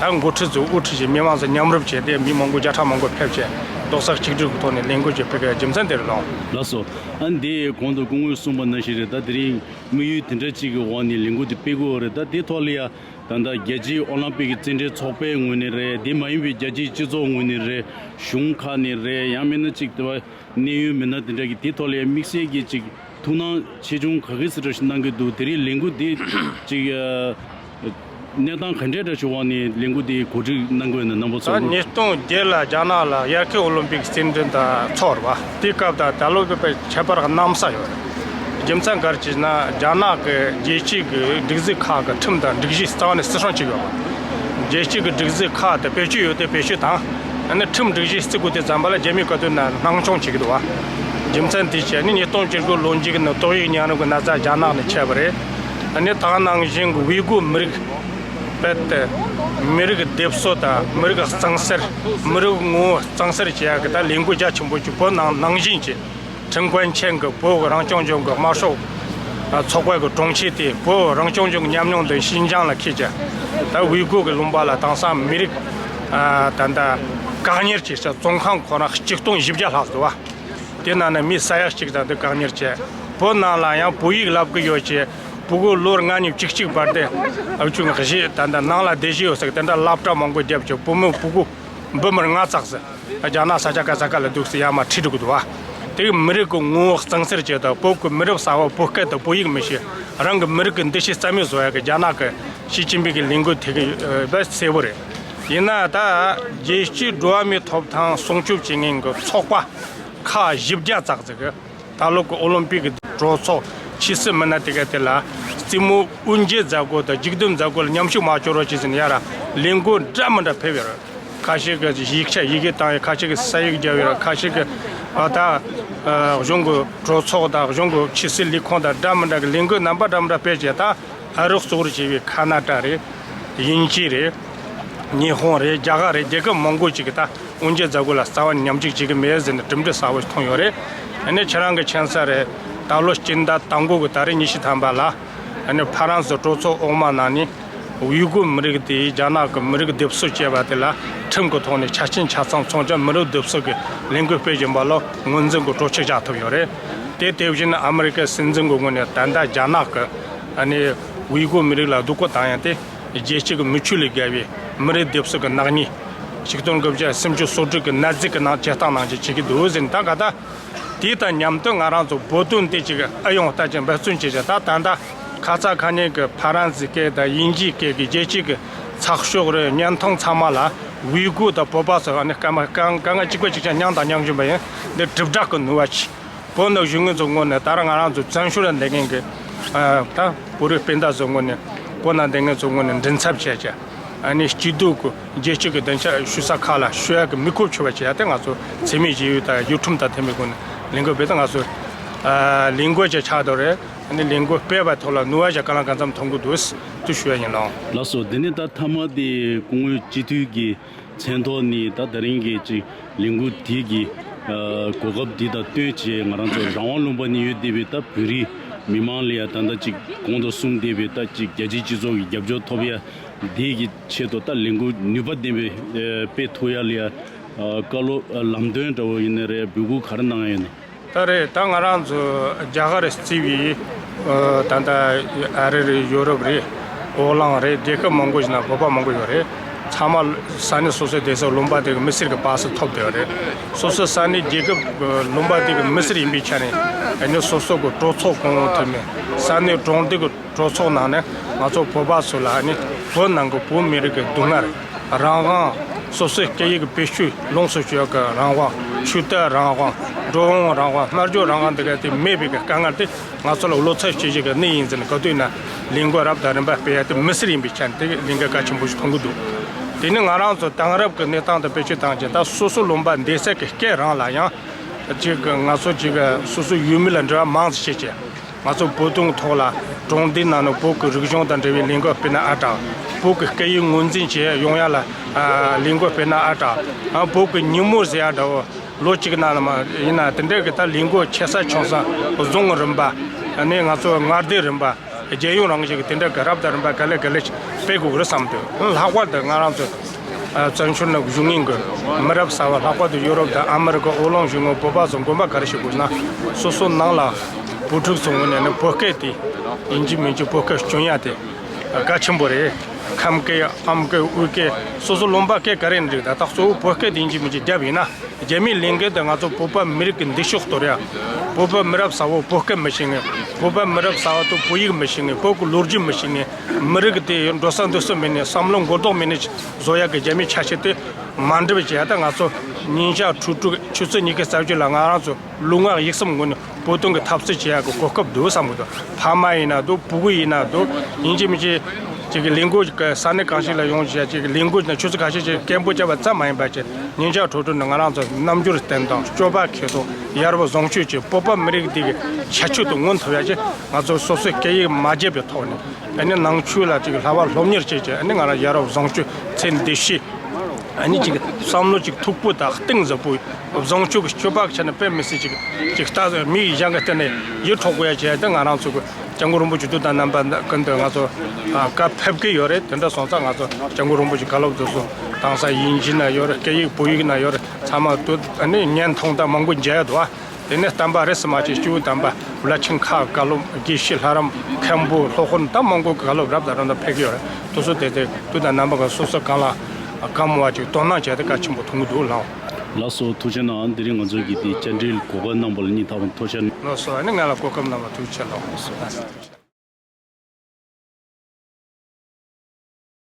ད་འགོ་ཁྲིད་ཚོས་དབུ་ཁྲིད་ཀྱིས་མི་མང་ཚོ་མཉམ་རུབ་བྱས་ཏེ་མི་མང་པོ་བརྒྱ་ཕྲག་མང་པོ་ཕེབས་བྱས་རྡོག་རྩ་གཅིག་སྒྲིལ་གྱི་ཐོག་ནས་ལས་འགུལ་ཅིག་སྤེལ་གྱི་རྒྱུ་མཚན་དེ་རེད་ལགས། ལགས་སོ། ཨ་འདི་གོང་དུ་སྐུ་ངོས་གསུངས་པ་ནང་བཞིན་རེད། ད་དེ་རིང་དམིགས་ཡུལ་དེ་འདྲ་གཅིག་གི་འོག་ནས་ལས་འགུལ་དེ་སྤེལ་དགོས་རེད། ད་དེ་ཐོག་ལ་ཡ་ད་ལྟ་རྒྱལ་སྤྱིའི་ཨོ་ལིམ་པིག་གི་རྩེད་འགྲན་ཚོགས་པའི་ངོས་ནས་རེད། དེ་མ་ཡིན་པའི་རྒྱལ་སྤྱིའི་སྤྱི་ཚོགས་ངོས་ནས་རེད། གཞུང་ཁག་ནས་རེད། ཡང་མིན་ན་གཅིག་དེ་བ་གནད་ཡོད་མི་སྣ་དེ་འདྲ་གི་དེ་ཐོག་ལ་དམིགས་བསལ་གྱི་ཅིག་ཐུགས་སྣང་ཆེ་ཆུང་ག་གི་སྲིད་ར་ཞིག་གནང་གི་འདུག་དེ་རིང་ལས་འགུལ་འདི་ཅིག་གནས་སྟངས་ག་འདྲའི་འདྲ་ཞིག་འོག་ནས་ལས་འགུལ་འདི་གོ་སྒྲིག་གནང་དགོས་ན་རྣམ་པ་ཚོ། ད་ཉིས་སྟོང་བརྒྱད་ལ་རྒྱ་ནག་ལ་དབྱར་ཁའི་ཨོ་ལིམ་པིག་རྩེད་འགྲན་དང་ཚོགས་ར་བ་དེའི་སྐབས་དང་ད་ལོ་བོད་པའི་ཁྱད་པར་གནམ་ས་ཡོད་རེད། རྒྱུ་མཚན་ག་རེ་བྱས་ན་རྒྱ་ནག་གི་རྒྱལ་སྤྱི་གི་སྒྲིག་འཛུགས་ཁག་གི་ཁྲིམས་དང་སྒྲིག་གཞི་རྩ་བ་ནས་བརྩི་སྲུང་བྱེད་དགོས་པ། རྒྱལ་སྤྱི་གི་སྒྲིག་འཛུགས་ཁག་དེ་བེད་སྤྱོད་ཡོད་དེ་བེད་སྤྱོད་དང་། ཨ་ནི་ཁྲིམས་སྒྲིག་གཞི་བརྩི་དགོས་དེ་ཙམ་པ་ལ་རྒྱ་མིའི་ག་དུས་ན་སྣང་ཆུང་བྱེད་ཀྱི་འདུག་བ། རྒྱུ་མཚན་དེ་བྱས་ནི་ཉིས་སྟོང་བཅུ་དགུ་ལོ་མཇུག་ནི་ཏོག་དབྱིབས་གཉན་རིམས་ཀྱི་ན་ཚ་རྒྱ་ནག་ནས་ཁྱབ་པ་རེད། ཨ་ནི་ད་ནང་བཞིན་གྱི་ཝི་གུར་མི་རིགས་རྦད་དེ་མི་རིགས་སྡེབ་གསོད་དང་མི་རིགས་གཙང་སེལ། མི་རིགས་ངོ་བོ་གཙང་སེལ་བྱེད་ཡག་གི་ད་ལས་འགུལ་རྒྱ་ཆེན་པོ་ཅིག་བོད་ནང་ནང་བཞིན་གྱི། ཁྲིན་ཀོན་ཆན་གྱི་བོད་རང་སྐྱོང་ལྗོངས་ཀྱི་དམར་ཤོག་ཚོགས་པའི་གི་དྲུང་ཆེ་དེ་བོད་རང་སྐྱོང་ལྗོངས་ཀྱི་ཉམས་མྱོང་དེ་ཤིན་ཅང་ལ་འཁྱེར་བྱས། ད་ཝི་གུར་གྱི་ལུང་པ་ལ་དེང་སང་མི་རིགས་ད་ལྟ་བཀག་ཉར་བྱས་བྱས་བཙོན་ཁང་ཁོ་རང་གཅིག་སྟོང་བཞི་བརྒྱ་ལྷག་འདུག་བ། དེ་ནང་ནས་མི་ས་ཡ་གཅིག་ཙམ་དེ་བཀག་ཉར་བྱས། བོད་ནང་ལ་ཡང་བོད་ཡིག་བསླབ་གི་ཡོད་ཅེས་ཕྲུ་གུ་ལོ་ལྔ་ནས་བཅུ་གཅིག་བར་དུ་ཨ་ཆུ་ངག་བཞི་ད་ལྟ་ནང་ལ་བསྡད་བཞིན་ཡོད་ཟེར་གི་དེ་འདྲ་སློབ་གྲྭ་མང་པོ་བརྒྱབ་ཅིང་བུ་མོ་ཕྲུ་གུ་འབུམ་ལྔ་ཙམ་ཟེར། རྒྱ་ནག་ས་ཆ་ག་ས་ག་ལ་འདུག་སེ་ཡར་མར་ཁྲིད་འགྲོ་གི་འདུག་བ། དེ་གི་མི་རིགས་ཀྱི་ངོ་བོ་གཙང་སེལ་བྱེད་དང་བོད་ཀྱི་མི་རབས་གསར་བ་བོད་སྐད་དང་བོད་ཡིག་མི་ཤེས། རང་གི་མི་རིགས་ཀྱི་འདུ་ཤེས་རྩ་མེད་བཟོ་ཡ་གི་རྒྱ་ནག་གི་ཞི་ཅིན་ཕིང་གི་ལས་འགུལ་དེ་གི་ཨ་གསལ་བོ་རེད། ཡིན་ན་ད་རྒྱལ་སྤྱིའི་འགྲོ་བ་མིའི་ཐོབ་ཐང་སྲུང་སྐྱོབ་བྱེད་མཁན་གྱི་ཚོགས་པ་ཁག་བཞི་བརྒྱ་ཙམ་ཟིག་གི་ད་ལོ་གི་ཨོ་ལིམ་པིག་གི་གྲོས་ཚོགས་ཆེ་སྲིད་མི་སྣ་དེ་ག་དེ་ལ་རྩེད་མོ་དབུ་འབྱེད་མཛད་སྒོ་དང་མཇུག་བསྡོམས་མཛད་སྒོ་ལ་མཉམ་ཞུགས་མ་བྱོས་རོགས་བྱེད་ཟེར་ནས་ཡར་ལས་འགུལ་འདྲ་མི་འདྲ་ཕེབས་ཡོད་རེད། ཁ་ཤས་ཀྱིས་ཡིག་ཆ་ཡི་གེ་བཏང་ཡོད། ཁ་ཤས་ཀྱིས་ས་ཡིག་བརྒྱབ་ཡོད་རེད། ཁ་ཤས་ཀྱིས་ཨ་ད་ཨ་གཞུང་གི་གྲོས་ཚོགས་དང་གཞུང་གི་ཆེ་སྲིད་ལས་ཁུངས་དང་འདྲ་མི་འདྲ་གི་ལས་འགུལ་རྣམ་པ་འདྲ་མི་འདྲ་སྤེལ་བྱས། ད་ཨ་རི་གཙོ་བོར་བྱས་པའི་ཁ་ན་ཌ་རེད། དབྱིན་ཇི་རེད། ཉི་ཧོང་རེད། རྒྱ་གར་རེད། རྒྱལ་ཁབ་མང་པོ་ཅིག་གི་ད་དབུ་འབྱེད་མཛད་སྒོ་ལ་རྩ་བ་ནས་མཉམ་ཞུགས་བྱེད་ཀྱི་མེད་ཟེར་ནས་གྲུབ་འབྲས་གསལ་བོ་ཞིག་མཐོང་ཡོད་རེད། ཨ་ནི་ཁྱེད་རང་གི་མཁྱེན་གསལ་རེད། ད་ལོ་སྤྱི་ཟླ་དང་པོ་གི་ཏ་རིག་ཉི་ཤུ་ཐམ་པ་ལ་ཨ་ནི་ཕ་རན་སི་གྲོས་ཚོགས་འོག་མ་ནང་ནས་ཝི་གུར་མི་རིགས་དེ་རྒྱ་ནག་གི་མི་རིགས་སྡེབ་གསོད་བྱས་པ་དེ་ལ་ཁྲིམས་ཀྱི་ཐོག་ནས་ཆ་རྐྱེན་ཆ་ཚང་ཚང་ཅན་མི་རིགས་སྡེབ་གསོད་ཀྱི་ལས་འགུལ་སྤེལ་བཞིན་པ་ལ་ངོས་འཛིན་གྱི་གྲོས་ཆོད་བཞག་ཐུབ་ཡོད་རེད། དེ་དེ་བཞིན་ཨ་མི་རི་ཀའི་སྲིད་འཛིན་གྱི་ངོས་ནས་ད་ལྟ་རྒྱ་ནག་གི་ཨ་ནི་ཝི་གུར་མི་རིགས་ལ་སྡུག་པོ་བཏང་ཡ་དེ། རྒྱལ་སྤྱི་གི་མི་ཆོས་ལས་བརྒལ་བའི་མི་རིགས་སྡེབ་གསོད་ཀྱི་ནག་ཉེས། ཆིག་སྟོང་དགུ་བརྒྱ་སུམ་ཅུ་སོ་དྲུག་གི་ནད་གཟིགས་ཀྱི་ནང་བྱེད་སྟངས་ནང་བཞིན་བྱེད་ཀྱི་འདུག་ཟེར་ནས། ད་ག་ད་དེ་དང་མཉམ་དུ་ང་རང་ཚོ་བོད་དོན་དེ་ཅིག་ཨེ་ཡོང་ལྟ་ཅིག་འབད་བརྩོན་བྱེད་ཅིག་ད་ད་ལྟ་ཁ་ས་ཁ་ཉིན་གྱི་ཕ་རན་སི་སྐད་དང་དབྱིན་ཇིའི་སྐད་ཀྱི་རྒྱལ་སྤྱི་གི་ཚགས་ཤོག་རེད། བརྙན་ཐུང་ཚང་མ་ལ་ཝི་གུར་དང་བོད་པ་ཚོ་ཨ་ནི་སྐར་མ་སྐར་སྐར་ལྔ་གཅིག་པ་གཅིག་རྐྱང་མྱངས་དང་མྱངས་བཞིན་པ་ཡིན། འདི་དྲིལ་བསྒྲགས་ཀྱི་ནུས་པ་ཆེ། བོད་ནང་བཞུགས་མཁན་ཚོའི་ངོས་ནས་ད་རུང་ང་རང་ཚོ་བཙན་བྱོལ་ལ་བསྡད་མཁན་གྱི་ཨ་ད་བོད་རིགས་སྤུན་ཟླ་ཚོའི་ངོས་ནས་བོད་ནང་བསྡད་མཁན་ཚོའི་ངོས་ནས་མགྲིན་ཚབ་བྱས་བྱས། ཨ་ནི་སྐྱིད་སྡུག་གི་རྒྱལ་སྤྱི་གི་སྡིངས་ཆ་ཞུ་ས་ཁག་ལ་ཞུ་ཡག་གི་མི་ཁོ་ཆེ་བ་བྱས་ཡ་དེ་ང་ཚོ་འཚེ་མེད་ཞི་བའི་ད་ཡུལ་ཁྲིམས་དང་མཐུན་པའི་སྒོ་ནས་ལས་འགུལ་སྤེལ་ཏེ་ང་ཚོ་ཨ་ལས་འགུལ་ཅིག་ཆགས་འདུག་རེད། ཨ་ནི་ལས་འགུལ་སྤེལ་བའི་ཐོག་ལ་ནུས་པ་ཞིག་གང་ལ་གང་འཚམ་ཐོན་གྱི་འདུག་ཟེར་དུ་ཞུ་ཡ་ཡིན་ལགས། ལགས་སོ། དེ་ནས་ད་མཐའ་མ་དེ་སྐུ་ངོ་སྤྱི་འཐུས་ཀྱི་མཚན་ཐོག་ནས་ད་དེ་རིང་གི་ཅིག་ལས་འགུལ་དེ་གི་ཨ་གོ་སྐབས་འདི་དང་བསྟུན་བྱས་ང་རང་ཚོ་རང་དབང་ལུང་པ་ནས་ཡོད་བསྡད་པའི་ད་བོད་རིགས་མི་མང་ལ་ཡ་ད་ལྟ་ཅིག་གོང་དུ་གསུངས་བསྡད་པའི་ད་ཅིག་རྒྱལ་སྤྱིའི་སྤྱི་ཚོགས་ཀྱི་རྒྱབ་སྐྱོར་ཐོབ་ཡ་འདི་གི་ཆེད་དུ་ད་ལས་འགུལ་ནུས་པ་ལྡན་པའི་ཨ་སྤེལ་ཐུབ་ཡ་ལ་ཡ་ཨ་བཀའ་སློབ་ཨ་ལམ་སྟོན་འདྲ་བོ་ཡིན་ནའི་རེད། འབོད་སྐུལ་ག་རེ་གནང་ཡ་ཡོད་ན། ད་རེད། ད་ང་རང་ཚོ་རྒྱ་གར་རྩིས་པའི་ཨ་ད་ལྟ་ཨ་རི་རེད། ཡོ་རོབ་རེད། འོག་གླིང་རེད། རྒྱལ་ཁབ་མང་པོ་ཞིག་ན་བོད་པ་མང་པོ་ཡོད་རེད། ཚང་མ་ས་གནས་སོ་སོའི་སྡོད་ས་ལུང་པ་དེ་གི་མི་སེར་གྱི་པ་སེ་ཐོབ་བསྡད་ཡོད་རེད། སོ་སོ་ས་གནས་རྒྱལ་ཁབ་ལུང་པ་དེ་གི་མི་སེར་ཡིན་པའི་ཆ་ནས་ཨ་ནི་སོ་སོ་གི་གྲོས་ཚོགས་གང་ཐུབ་མིན། ས་གནས་གྲོང་སྡེ་གི་གྲོས་ཚོགས་ནང་ནས་ང་ཚོ་བོད་པ་ཚོ་ལ་ཨ་ནི་བོད་ནང་གི་བོད་མི་རིགས་ཀྱི་སྡུག་བསྔལ་རང་དབང་ སོ་སོའི་སྐད་ཡིག་བེད་སྤྱོད་ལོངས་སུ་སྤྱོད་ཀྱི་རང་དབང་། ཆོས་དད་རང་དབང་། འགྲོ་འོང་རང་དབང་། སྨྲ་བརྗོད་རང་དབང་འདི་ག་དེ་མེད་པའི་དཀའ་ངལ་དེ་ང་ཚོ་ལ་བློ་འཚབ་བྱེད་བྱེད་ཀྱི་གནས་ཡིན་ཟེར་ནས་ག་དུས་ན་ལས་འགུལ་རབ་དང་རིམ་པ་སྤེལ་ཡ་དེ་མི་སེར་ཡིན་པའི་ཆ་ནས་དེ་ལས་འགུལ་གལ་ཆེན་པོ་ཞིག་མཐོང་གི་འདུག་དེ་ནི་ང་རང་ཚོ་དེང་རབས་ཀྱི་གནས་སྟངས་དང་བེད་སྤྱོད་བཏང་རྗེས་ད་སོ་སོ་ལུང་པ་བསྡད་ས་གི་སྐད་རང་ལ་ཡང་ཅིག་ང་ཚོ་ཅིག་སོ་སོ་ཡུལ་མི་ལ་འབྲེལ་བ་མང་ཙམ་བྱེད་ཀྱི། ང་ཚོ་བོད་དོན་ཐོག་ལ་གྲོང་སྡེའི་ནང་ནས་བོད་ཀྱི་རིག་གཞུང་དང་འབྲེལ་བའི་ལས་འགུལ་སྤེལ་ན་ཨ་དྲག་བོད་ཀྱི་སྐད་ཡིག་ངོས་འཛིན་བྱེད་ཡོང་ཡ་ལ་ལས་འགུལ་སྤེལ་ན་ཨ་དྲག་བོད་ཀྱི་ཉིན་མོ་ཟེར་ཡ་འདྲ་བོ་ལོ་གཅིག་ནང་ལ་མ་ཡིན་ན་དེ་འདྲའི་གི་ད་ལས་འགུལ་ཆེ་ས་ཆུང་ས་རྫོང་རིམ་པ་ནས་ང་ཚོ་མངའ་སྡེ་རིམ་པ་རྒྱལ་ཡོངས་རང་བཞིན་གྱི་དེ་འདྲའི་གི་རབ་དང་རིམ་པ་ག་ལེ་ག་ལེ་སྤེལ་དགོས་ཀྱི་རེད་བསམ་འདུག་ལྷག་པར་དུ་ང་རང་ཚོ་བཙན་བྱོལ་ནང་བཞུགས་མཁན་གྱི་མི་རབས་གསར་བ་ལྷག་པར་དུ་ཡོ་རོབ་དང་ཨ་མི་རི་ཀ་ཨོ་གླིང་གཞུང་གི་བོད་པ་ཚོ་དགོངས་པ་ག་རེ་ཞུ་དགོས་ན་སོ་སོ་ནང་ལ་བུ་ཕྲུག་ཚོ་ངོས་ནས་ནི་བོད་སྐད་དེ་ཡིན་གཅིག་མིན་གཅིག་བོད་སྐད་སྐྱོན་ཡ་དེ་གལ་ཆེན་པོ་རེད། ཁམས་སྐད་ཨམ་སྐད་དབུས་སྐད་སོ་སོ་ལུང་པ་སྐད་ག་རེ་ཡིན་འགྲིག་ད་ད་གཙོ་བོ་བོད་སྐད་དེ་ཡིན་གཅིག་མིན་གཅིག་རྒྱབ་ཡིན་ན། རྒྱ་མིའི་ལས་འགུལ་དེ་ང་ཚོ་བོད་པ་མི་རིགས་ཀྱི་འདི་ཤོག་གཏོར་ཡ། བོད་པ་མི་རབས་གསར་བོ་བོད་སྐད་མི་ཤེས་མཁན། བོད་པ་མི་རབས་གསར་བ་ཚོ་བོད་ཡིག་མི་ཤེས་མཁན། བོད་ཀྱི་ལོ་རྒྱུས་མི་ཤེས་མཁན། མི་རིགས་དེ་འགྲོ་ས་འདུག་ས་མེད་ནས་བསམ་བློ་འགྱུར་ལྡོག་མེད་ནས་བཟོ་ཡ་གི་རྒྱ་མིའི་ཆ་ཤས་དེ་མ་འགྲུབ་བྱས་ད་ང་ཚོ་ཉིན་ཞག་དྲུག་དྲུག་ཆུ་ཚོད་ཉི་ཤུ་རྩ་བཞི་ལ་ང་རང་ཚོ་ལུས་ངག་ཡིད་གསུམ་ངོས་ནས་བོད་དོན་གྱི་འཐབ་རྩོད་བྱེད་ཡ་གི་གོ་སྐབས་འདུག་བསམ་གི་འདུག་ཕ་མ་ཡིན་ན་འདུག་ཕྲུ་གུ་ཡིན་ན་འདུག་ཡིན་གཅིག་མིན་གཅིག་ཅིག་གི་ལས་འགུལ་གྱི་ས་གནས་གང་ཞིག་ལ་ཡོང་བྱས་ཅིག་གི་ལས་འགུལ་ནས་ཆུ་ཚོད་ཁ་ཤས་ཅིག་སྐད་འབོད་བརྒྱབ་པ་ཙམ་མ་ཡིན་པ་ཅིག་ཉིན་ཞག་དྲུག་དྲུག་ནས་ང་རང་ཚོ་རྣམ་འགྱུར་བསྟན་སྟངས་སྤྱོད་པ་འཁྱེར་སོ་ཡ་རབས་བཟང་སྤྱོད་ཀྱི་བོད་པ་མི་རིགས་འདི་གི་ཁྱད་ཆོས་དེ་མངོན་ཐུབ་ཡ་ཅིག་ང་ཚོ་སོ་སོའི་སྐད་ཡིག་མ་བརྗེད་པའི་ཐོག་ནས་ཨ་ནི་ནང་ཆོས་ལ་ཅིག་བསླབ་པ་སློབ་གཉེར་བྱེད་ཀྱི་ཨ་ནི་ང་རང་ཡ་རབས་བཟང་སྤྱོད་ཚེ་འདི་ཕྱི། ཨ་ནི་ཅིག་བསམ་བློ་ཅིག་མཐུག་པོ་དང་གཏིང་ཟབ་པོ་བཟང་སྤྱོད་ཀྱི་སྤྱོད་པ་ཆ་ནས་དཔེ་མི་སྲིད་ཅིག་ཅིག་ལྟ་མིག་གཞན་གྱི་སྟེང་ནས་ཡིད་འཕྲོག་དགོས་ཡ་བྱས་ཏེ་ང་རང་ཚོ་གི་སྐྱབས་མགོན་རིན་པོ་ཆེ་དུས་དང་རྣམ་པ་ཀུན་ཏུ་ང་ཚོ་ཨ་བཀའ་ཕེབས་ཀྱི་ཡོད་རེད། དེ་འདྲ་སོང་ཙང་ང་ཚོ་སྐྱབས་མགོན་རིན་པོ་ཆེ་བཀའ་སློབ་དེ་ཚོ་གདན་ས་དབྱིན་ཇི་ན་ཡོད་རེད། སྐད་ཡིག་བོད་ཡིག་ན་ཡོད་རེད། ཚང་མ་དུ་ཨ་ནི་བརྙན་ཐུང་དང་མང་པོ་མཇལ་ཡ་འདུག་ཨ། དེ་ནས་བསྟན་པ་རེ་ཟུང་མ་ཅིག་སྐྱེས་བུ་དམ་པ་བླ་ཆེན་ཁག་བཀའ་སློབ་དགེ་བཤེས་ལྷ་རམས་མཁན་པོ་སློབ་དཔོན་དང་མང་པོ་བཀའ་སློབ་རབ་དང་རིམ་པ་ཕེབས་ཀྱི་ཡོད་རེད། དེ་ཚོ་དེ་དེ་དུས་དང་རྣམ་པ་ག་སོ་སོ་གང་ལ་གང་མོ་བ་ཅིག་དོ་སྣང་བྱས་ཏེ་གལ་ཆེན་པོ་མཐོང་གི་འདུག་ལགས། ལགས་སོ་ཐུགས་རྗེ་གནང་། དེ་རིང་ང་ཚོ་གིས་དེ་བཅར་འདྲིའི་གོ་སྐབས་གནང་བ་ལ་སྙིང་ཐག་པ་ནས་ཐུགས་རྗེ་གནང་། ལགས་སོ་ཨ་ནི་ང་ལ་གོ་སྐབས་གནང་བ་ཐུགས་རྗེ་ཆེ་ལགས། ལགས་སོ།